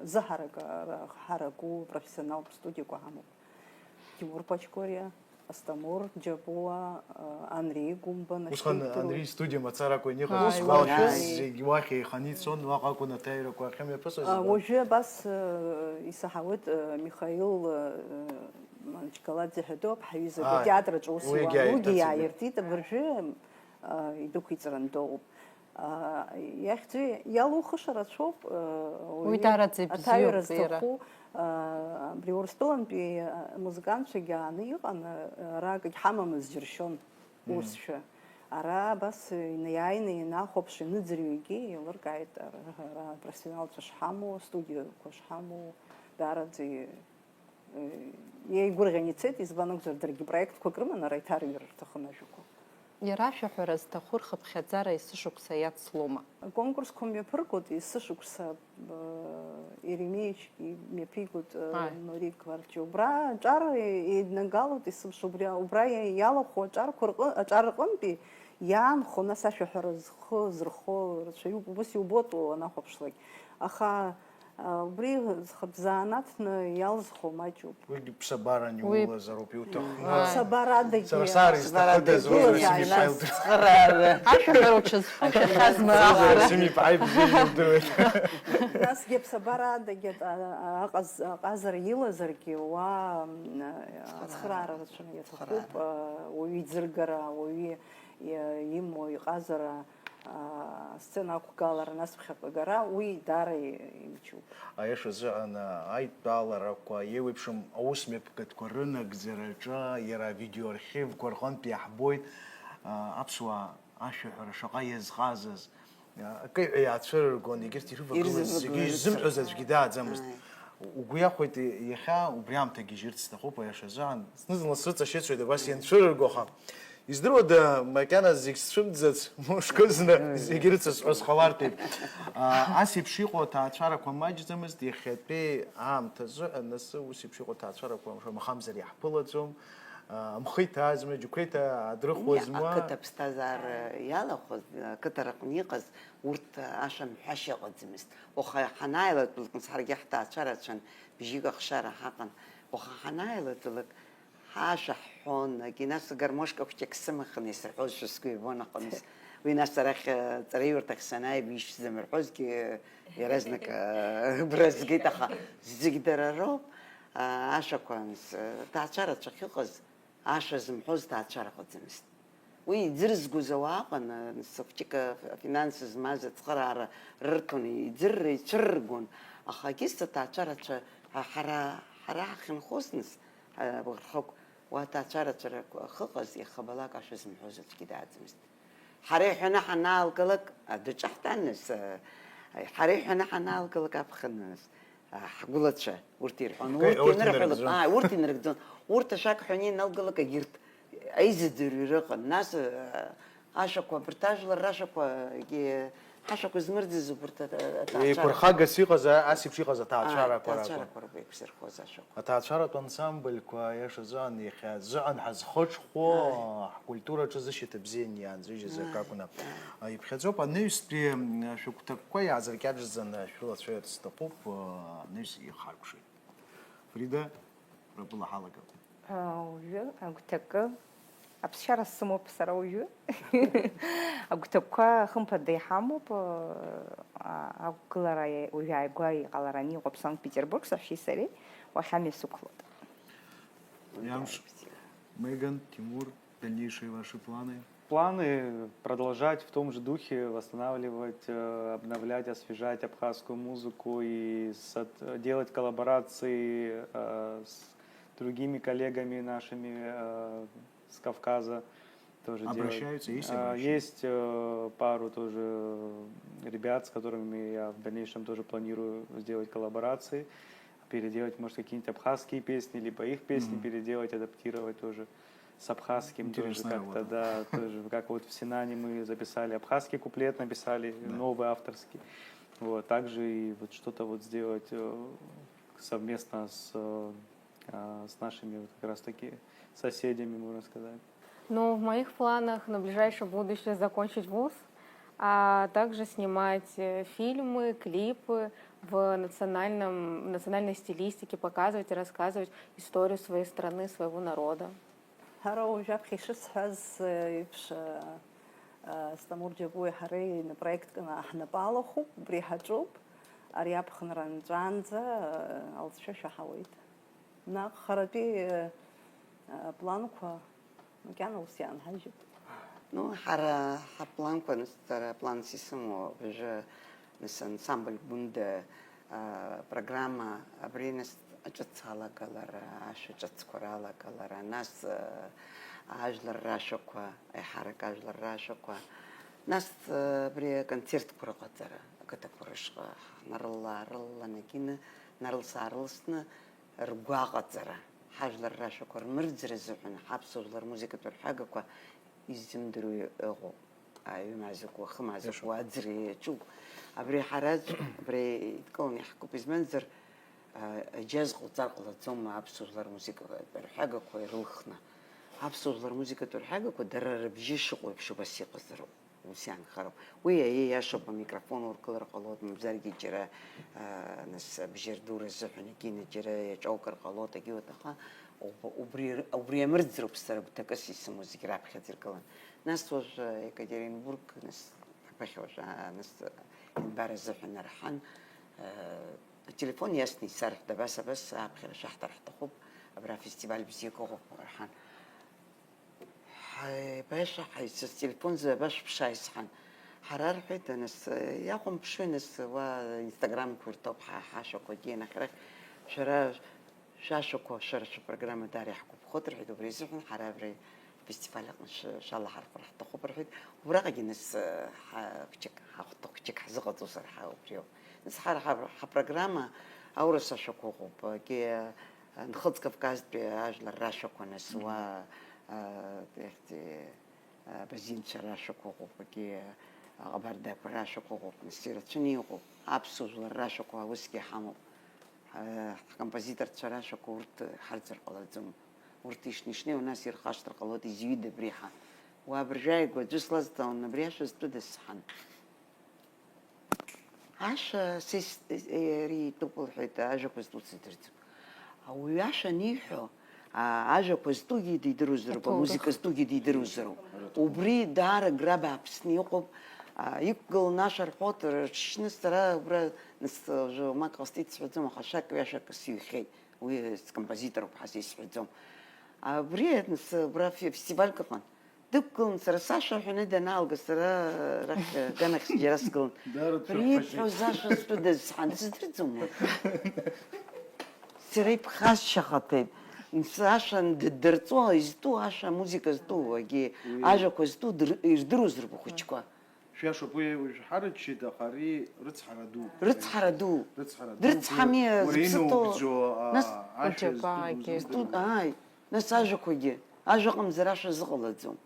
зыҳарак, ара ҳараку профессионалтә студиақәа ҳамоуп. Тимур Пачкориа, Асҭамыр Џьапуа, Анри Гәымба, Усҟан Анри истудиа мацаракәа ианыҟаз, Ааи, ус уахь уахь. Зегь уахь еиханы ицон, уаҟа акәын аҭаҩрақәа ахьымҩаԥысуаз. Уажәы абас исаҳауеит, Михаил Манчкаладзе ҳәа дыҟоуп, ҳаҩыза Ааи, атеатр аҿы ус уигьы иуан, уигьы иааиртит. Иааиртит, абыржәы идәықәиҵаран дыҟоуп. Иахьӡу иалухыша рацәоуп. Уи даараӡа ибзиоуп, аҭаҩра зҭаху, абри Урыстәылантәи амузыкантцәагьы ааны иҟан, ара акгьы ҳамамыз џьыршьон, усшәа. Ара абас инаиааины ианахәаԥш, ианыӡырҩ егьи еилыркааит, ара, ара профессионалцәа шҳамоу, астудиақәа шҳамоу, даараӡа Еигәырӷьан ицеит, избан акәзар, даргьы проектқәак рыман, ара иҭарҩыр рҭахын ажәақәа. Иара ашәаҳәара зҭаху рхыԥхьаӡара есышықәса иацлома? Аконкурсқәа мҩаԥыргоит, есышықәса, э, Еремеичгьы мҩаԥигоит, э, Ааи. Нурик Варчи. Убра аҿар еиднагалоит, есымша убри, убра иалахәу аҿарқәа рҟы-, аҿар рҟынтәи иаанхо, нас ашәаҳәара зхы зырхо рацәаҩуп, убас иубоит уанахәаԥшлак. Аха Убри зхатә занааҭны иалзхо маҷуп. Уигьы ԥсабаран Уи иулазароуп иуҭаху. Ааи. Ԥсабарадагьы. Сара саар изҭахыдаз, уи Иулазааит. Василий Павел. Ацхыраара. Ашәаҳәароуп шазхәыцхьаз Сара Василий Павел бзиа илдыруеит. Насгьы аԥсабарадагьы аҟаз-, аҟазара илазаргьы уа, м, ацхыраара рацәаны иаҭахуп, Ацхыраара. Уаҩы иӡыргара, уаҩы иа-, имоу иҟазара, аа, асцена ақәгалара, нас ԥхьаҟа агара, уи даара имчуп. Аиашазы, ана-, аидтәаларақәа, еиуеиԥшым аусмҩаԥгатәқәа рынагӡараҿы, иара авидеоархивқәа рҟынтә иаҳбоит, аа, аԥсуаа ашәаҳәара шаҟа иазҟазаз. Акы иаацәырыргон, егьырҭ ирывагылаз зегьы Ирзывагылаз изымҳәоз рацәа. Аӡәгьы дааӡамызт. Ааи. Угәы иахәеит иахьа убри аамҭа гьежьырц сҭахуп, аиашазы, аан, зны-зынла срыҵашьыцуеит абас ианцәырырго, аха издыруада, макьана зегь сцәымӡац, мышкызны Ааи. Зегь рыцысҳәо сҟалартә еиԥш. А, ас еиԥш иҟоу аҭаацәарақәа маҷӡамызт, иахьатәи аамҭазы, анасы ус еиԥш иҟоу аҭаацәарақәа шамахамзар иаҳԥылаӡом. Амхы иҭаазма, џьықәреи ҭаадырхуазма? Ақыҭа ԥсҭазаара иалахәыз, ақыҭа рҟны иҟаз, урҭ ашәамҳәашьа ыҟаӡамызт. Уаха ҳанааилатәалак, нас ҳаргьы ҳҭаацәа рацәан, бжьык ахшара ҳаҟан. Уаха ҳанааилатәалак, ҳашәа ҳҳәон, егьи нас гармошка хәҷык сымахын исырҳәозшәа сгәы иабон аҟынӡа. Уи нас арахь, ҵараиурҭахь санааи, ишәзымҳәозгьы, иаразнак, бразгеит, аха зегь дара роуп. Ашәақәа анс-, ҭаацәара цәахьыҟаз, ашәа зымҳәоз ҭаацәара ыҟаӡамызт. Уи иӡырзгоз ауаа ыҟан, анс-, хәҷык афинанс змаз ацхыраара рырҭон, иӡырра ицәырыргон, аха егьыс аҭаацәарацәа ҳа-, ҳара, ҳара ҳахьынхоз, нас, ҳа-, рхықә, уа аҭаацәарацәа рахь ахьыҟаз, иахьабалак ашәа зымҳәоз аӡәгьы дааӡамызт. Ҳара иҳәаны ҳанаалгалак, адәаҿы ҳтәан, нас, ҳара иҳәаны ҳанаалгалак аԥхын, нас, ҳгәылацәа урҭ ирҳәон. Кеи, Урҭ урҭ инырҳәалак, инарыгӡон. Ааи, урҭ инарыгӡон. Урҭ ашәак ҳәаны ианалгалак, егьырҭ аизыӡырҩра ыҟан. Нас, ашәақәа, абарҭ ажәлар рашәақәа, егьи ҳашәақәа змырӡыз убарҭ ата-, аҭаацәарақәа. Еиқәырхагас иҟаз, а-, ас еиԥш иҟаз аҭаацәарақәа Ааи, ракәын. Аҭаацәарақәа ракәын еиқәзырхоз ашәақәа. Аҭаацәаратә ансамбльқәа, аиашазы, ан-, иахьазы ан ҳазхыҽхәо, Ааи. Ҳкультураҿы зышьаҭа бзианы иаанзыжьыз акы Ааи, акәны, ааи. А, иԥхьаӡоуп. Анаҩстәи, м, шәыгәҭакқәа иаазыркьаҿӡаны шәылацәажәарц сҭахуп, а, анаҩс ихаркәшеит. Фрида, ртәыла ҳалагап. А, уажәы агәҭакы Аԥсшьара сымоуп сара уажәы. Агәҭакқәа, хымԥада, иҳамоуп. А, ақәгылара уажәы ааигәа иҟалараны иҟоуп Санкт-Петербург, саҳәшьеи сареи уахь амҩа сықәлоит. Иамш. Меган, Тимур, дальнейшие ваши планы? Планы продолжать в том же духе, восстанавливать, э, обновлять, освежать абхазскую музыку и сот-, делать коллаборации, э, с другими коллегами нашими, э, с Кавказа тоже делать. Обращаются, есть А, обращения? Есть, э, пару тоже ребят, с которыми я в дальнейшем тоже планирую сделать коллаборации, переделать, может, какие-нибудь абхазские песни, либо их песни Мгм. переделать, адаптировать тоже с абхазским тоже Интересная как-то, работа. Да, тоже, как вот в Синане мы записали абхазский куплет, написали Да. новый авторский. Вот, также и вот что-то вот сделать, э, совместно с, э, а, с нашими вот как раз-таки соседями, можно сказать. Ну, в моих планах на ближайшее будущее закончить вуз, а также снимать, э, фильмы, клипы в национальном, в национальной стилистике, показывать и рассказывать историю своей страны, своего народа. Ҳара уажәаԥхьа ишысҳәаз еиԥш, Асҭамыр Џьабуи ҳареи проектк ҳнапы алахәуп, убри ҳаҿуп. Ари аԥхынра нҵәаанӡа алҵшәа шәаҳауеит. Наҟ харатәи апланқәа макьана ус иаанҳажьып. Ну, ҳара ҳапланқәа, нас, сара апланс исымоу абыржәы, нас, ансамбль Гәында, а, программа абри, нас, аҿыц алагалара, ашәа ҿыцқәа ралагалара, нас, а, ажәлар рашәақәа, еиҳарак ажәлар рашәақәа, нас, а, абри аконцертқәа рыҟаҵара, ақыҭақәа рышҟа ҳнарылла-аарыллан, егьины нарылс-аарылсны, ргәаҟаҵара, ҳажәлар рашәақәа рмырӡра азыҳәан ҳаԥсуа жәлар рмузыкатә рҳәагақәа иззымдыруа ыҟоуп. Аҩымаазықәу, ахымаазықәу, Иашоуп. Аӡреи аҿуп. Абри ҳараӡә, абри идкыланы иаҳкуп, изманзар, а, аџьаз ҟауҵар ҟалаӡом аԥсуа жәлар рмузыкатә рҳәагақәа ирылхны. Аԥсуа жәлар рмузыкатә рҳәагақәа дара рыбжьы шыҟоу еиԥш убас иҟазароуп. Ус иаанхароуп. Уи аиеиашоуп, амикрофон ургылар ҟалоит, мамзаргьы џьара, аа, нас, абжьы рдура азыҳәан егьины џьара иаҿаукыр ҟалоит, егьиуеит, аха уб-, убри, убри амырӡроуп сара гәҭакыс исымоу зегь раԥхьаӡа иргылан. Нас уажә, а, Екатеринбург, нас, абахь уажә, а, нас, а, Инбар азыҳәан арҳан, а, ателефон иасны исарҳәт, абас, абас, аԥхьара шәаҳҭар ҳҭахуп, абра афестиваль бзиак ыҟоуп, рҳан. Ҳаи, баша, ҳаи, сыз телефонзы абашәԥшааи сҳәан. Ҳара, рҳәеит, нас, иахәамԥшуеи, нас, уа инстаграмқәа ирҭоуп ҳа, ҳашәақәагьы, анахь арахь шәара шәашәақәа, шәара шәыпрограмма даара иаҳгәаԥхоит, рҳәеит, убри азыҳәан ҳара абри афестиваль аҟны шәы-, шәалаҳархәыр ҳҭахуп, рҳәеит. Убраҟагьы, нас, ҳа, хәҷык, ҳахәҭа хәҷык ҳзыҟаҵозар, ҳа, убриоуп. Нас ҳара ҳа, ҳапрограмма аурыс ашәақәа ыҟоуп, егьи, Нхыҵ Кавказтәи ажәлар рашәақәа, нас, уа, а, ихьӡи, а, абазинцәа рашәақәа ыҟоуп, егьи, а, аҟабардақәа рашәақәа ыҟоуп, нас, ирацәаны иҟоуп. Аԥсуа жәлар рашәақәа усгьы ҳамоуп. А, ҳкомпозиторцәа рашәақәа урҭ ҳарӡыр ҟалаӡом. Урҭ ишнеи-шнеиуа нас ирхашҭыр ҟалоит, изҩыда абри ҳа. Уа абыржәы ааигәа аӡәы слазҵаауан, абри ашәа зтәыда сҳәан. Ашәа са ис-, ари итәуп лҳәеит, ажәақәа зтәу сыздырӡом. Ауаҩы ашәа аниҳәо, а, ажәақәа зтәугьы дидыруазароуп, Аҭоурых. Амузыка зтәугьы дидыруазароуп. Убри даара агра бааԥсны иҟоуп. А, иқәгыланы ашәа рҳәоит, рыҽшьны сара убра нас, уажәы мак ҟасҵеит сҳәаӡом, аха шәак-ҩашәак сыҩхьеит. Уи скомпозиторуп ҳәа са исҳәаӡом. Абри нас убра фе-, фестивальк ыҟан. Дықәгылан, сара сашәа ҳәаны данаалга, сара арахь аганахь џьара сгылан. Даара дшәыԥхашьеит. Ибҳәоз ашәа зтәыда сҳәан, сыздырӡом уи. Сара иԥхасшьахаҭеит. Нас ашәа д-, дырҵо, изтәу ашәа, амузыка зтәу, егьи Уи ажәақәа зтәу дыр-, ирдыруазароуп ахәыҷқәа. Шәиашоуп, уи уажә ҳарыччеит, аха ари рыцҳара ду. Рыцҳара ду. Рыцҳара ду. Дрыцҳами, уара зыԥсы ҭоу. Иноугӡо, а, Нас ашәа Уџьабаагьы. Зтәу, зтәу, ааи. Нас ажәақәагьы, ажәа ыҟамзар ашәа зыҟалаӡом.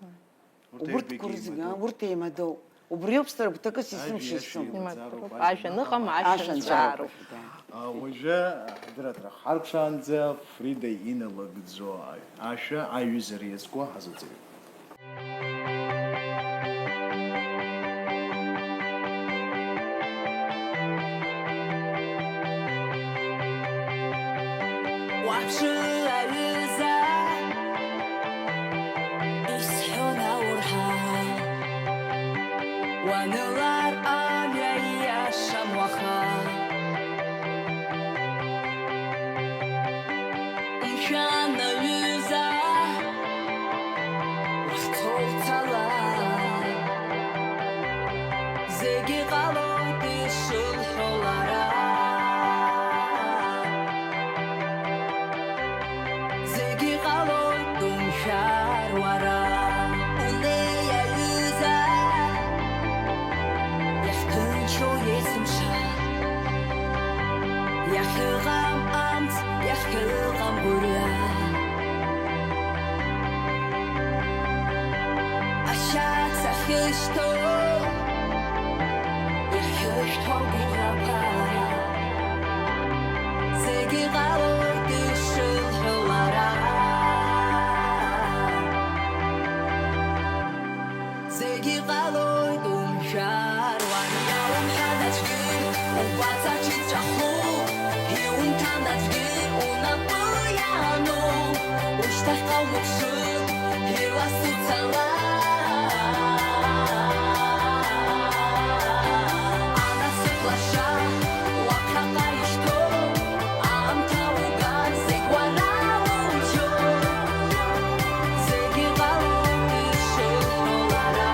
Урҭ Убырҭқәа аҩбагьы рызегьы, еимадоуп. Урҭ еимадоу. Убриоуп сара гәҭакыс исымшьыз. Ажәа иашоу имаӡароуп, Имаӡароуп. Ажәа аныҟам, ашәа Ашәа нҵәароуп. нҵәароуп. А, уажәы, ҳадырраҭара ҳарԥшаанӡа Фрида иналыгӡо ашәа аиҩызара иазку ҳазыӡырҩып. Уаԥшы, аҩыза, исҳәон аурҳа, уанылар амҩа ииашам уаха. Мшәан, аҩыза, уахьцо уцала. Зегьы ҟалоит ишылҳәо лара. Зегьы ҟалоит, умшәар уара. Унеи, аҩыза, иахьҭынчу есымша, иахьыҟам амц, иахьыҟам гәырҩа. Ашьац ахьышьҭоу иахьышәҭуа гәыӷрақәа, зегьы ҟалоит ишылҳәо лара. Зегьы ҟалоит умшәар уара. Иаумҳәан аӡәгьы, угәаҵаҿ иҵәаху, иумҭан аӡәгьы унапы иану, ушьҭахьҟа умԥшын, иласу цала. Анасыԥ лаша, уаԥхьаҟа ишьҭоу, аамҭа угар зегь уара уџьоу. Зегьы ҟалоит ишыҟоу лара.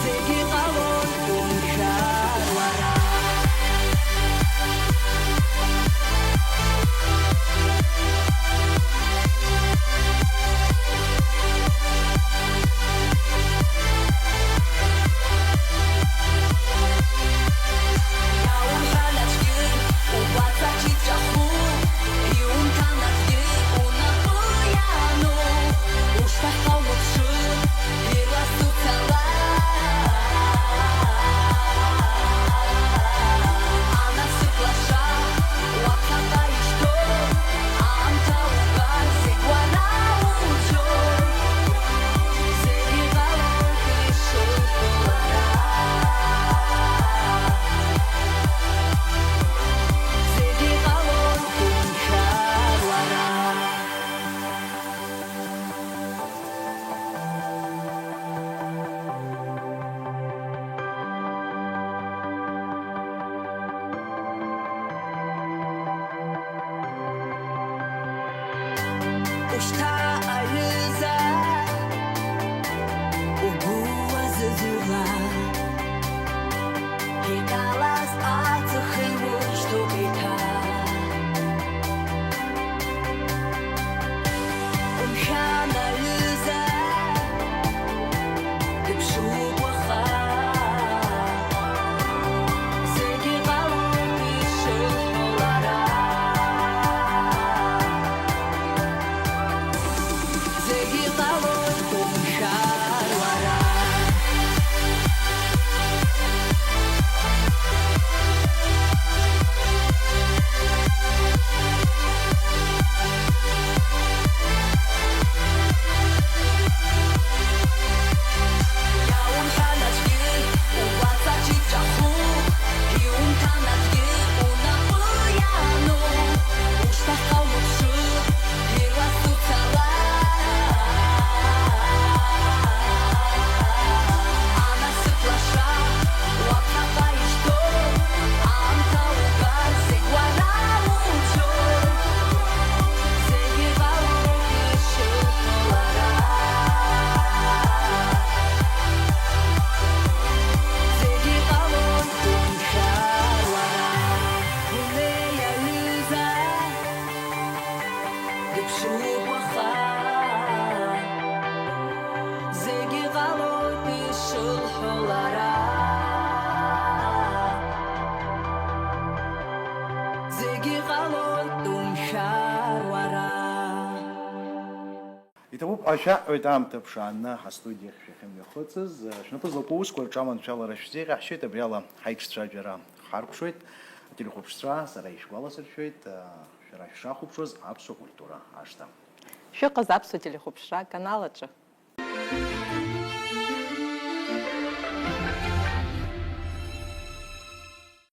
Зегьы ҟалоит умшәар уара. Иаумҳәан аӡәгьы, угәаҵаҿ иҵәаху, иумҭан аӡәгьы унапы иану, ушьҭахьҟа умԥшын, иласу цала. Анасыԥ лаша, уаԥхьаҟа ишьҭоу, аамҭа угар зегь уара уџьоу. Зегьы ҟалоит ишыжәбо лара. Зегьы ҟалоит умшәар уара. Ушьҭа, аҩыза, угәы уазыӡырҩла, иҟалаз аҵх еиужьҭоуп еиҭа. Умшәан, аҩыза, дыԥшуп уаха. Зегьы ҟалоит ишыҳәо лара. Зегьы ҟалоит умшәар уара. Иаумҳәан аӡәгьы, угәаҵаҿ иҵәаху, иумҭан аӡәгьы унапы иану, ушьҭахьҟа умыԥшы, иласу цала. Анасыԥ лаша, уаԥхьаҟа ишьҭоу, аамҭа угар зегь уара уџьоу. Зегь иҟалоит ишыҳәо лара. Зегь иҟалоит умшәар уара. Унеи, аҩыза, дыԥшуп уаха. Зегь иҟалоит ишылҳәо лара. Зегь иҟалоит умшәар уара. Иҭабуп, ҳәа шәаҳҳәоит аамҭа ԥшааны ҳастудиахь шәахьымҩахыҵыз. Шәнапы злаку аусқәа рҿы аманшәалара шәзеиӷьаҳшьеит, абриала ҳаиҿцәажәара ҳаркәшоит. Ателехәаԥшцәа, сара ишәгәаласыршәоит, шәара шәшахәаԥшуаз Аԥсуа культура ашҭа. Шәыҟаз Аԥсуа телехәаԥшра аканал аҿы.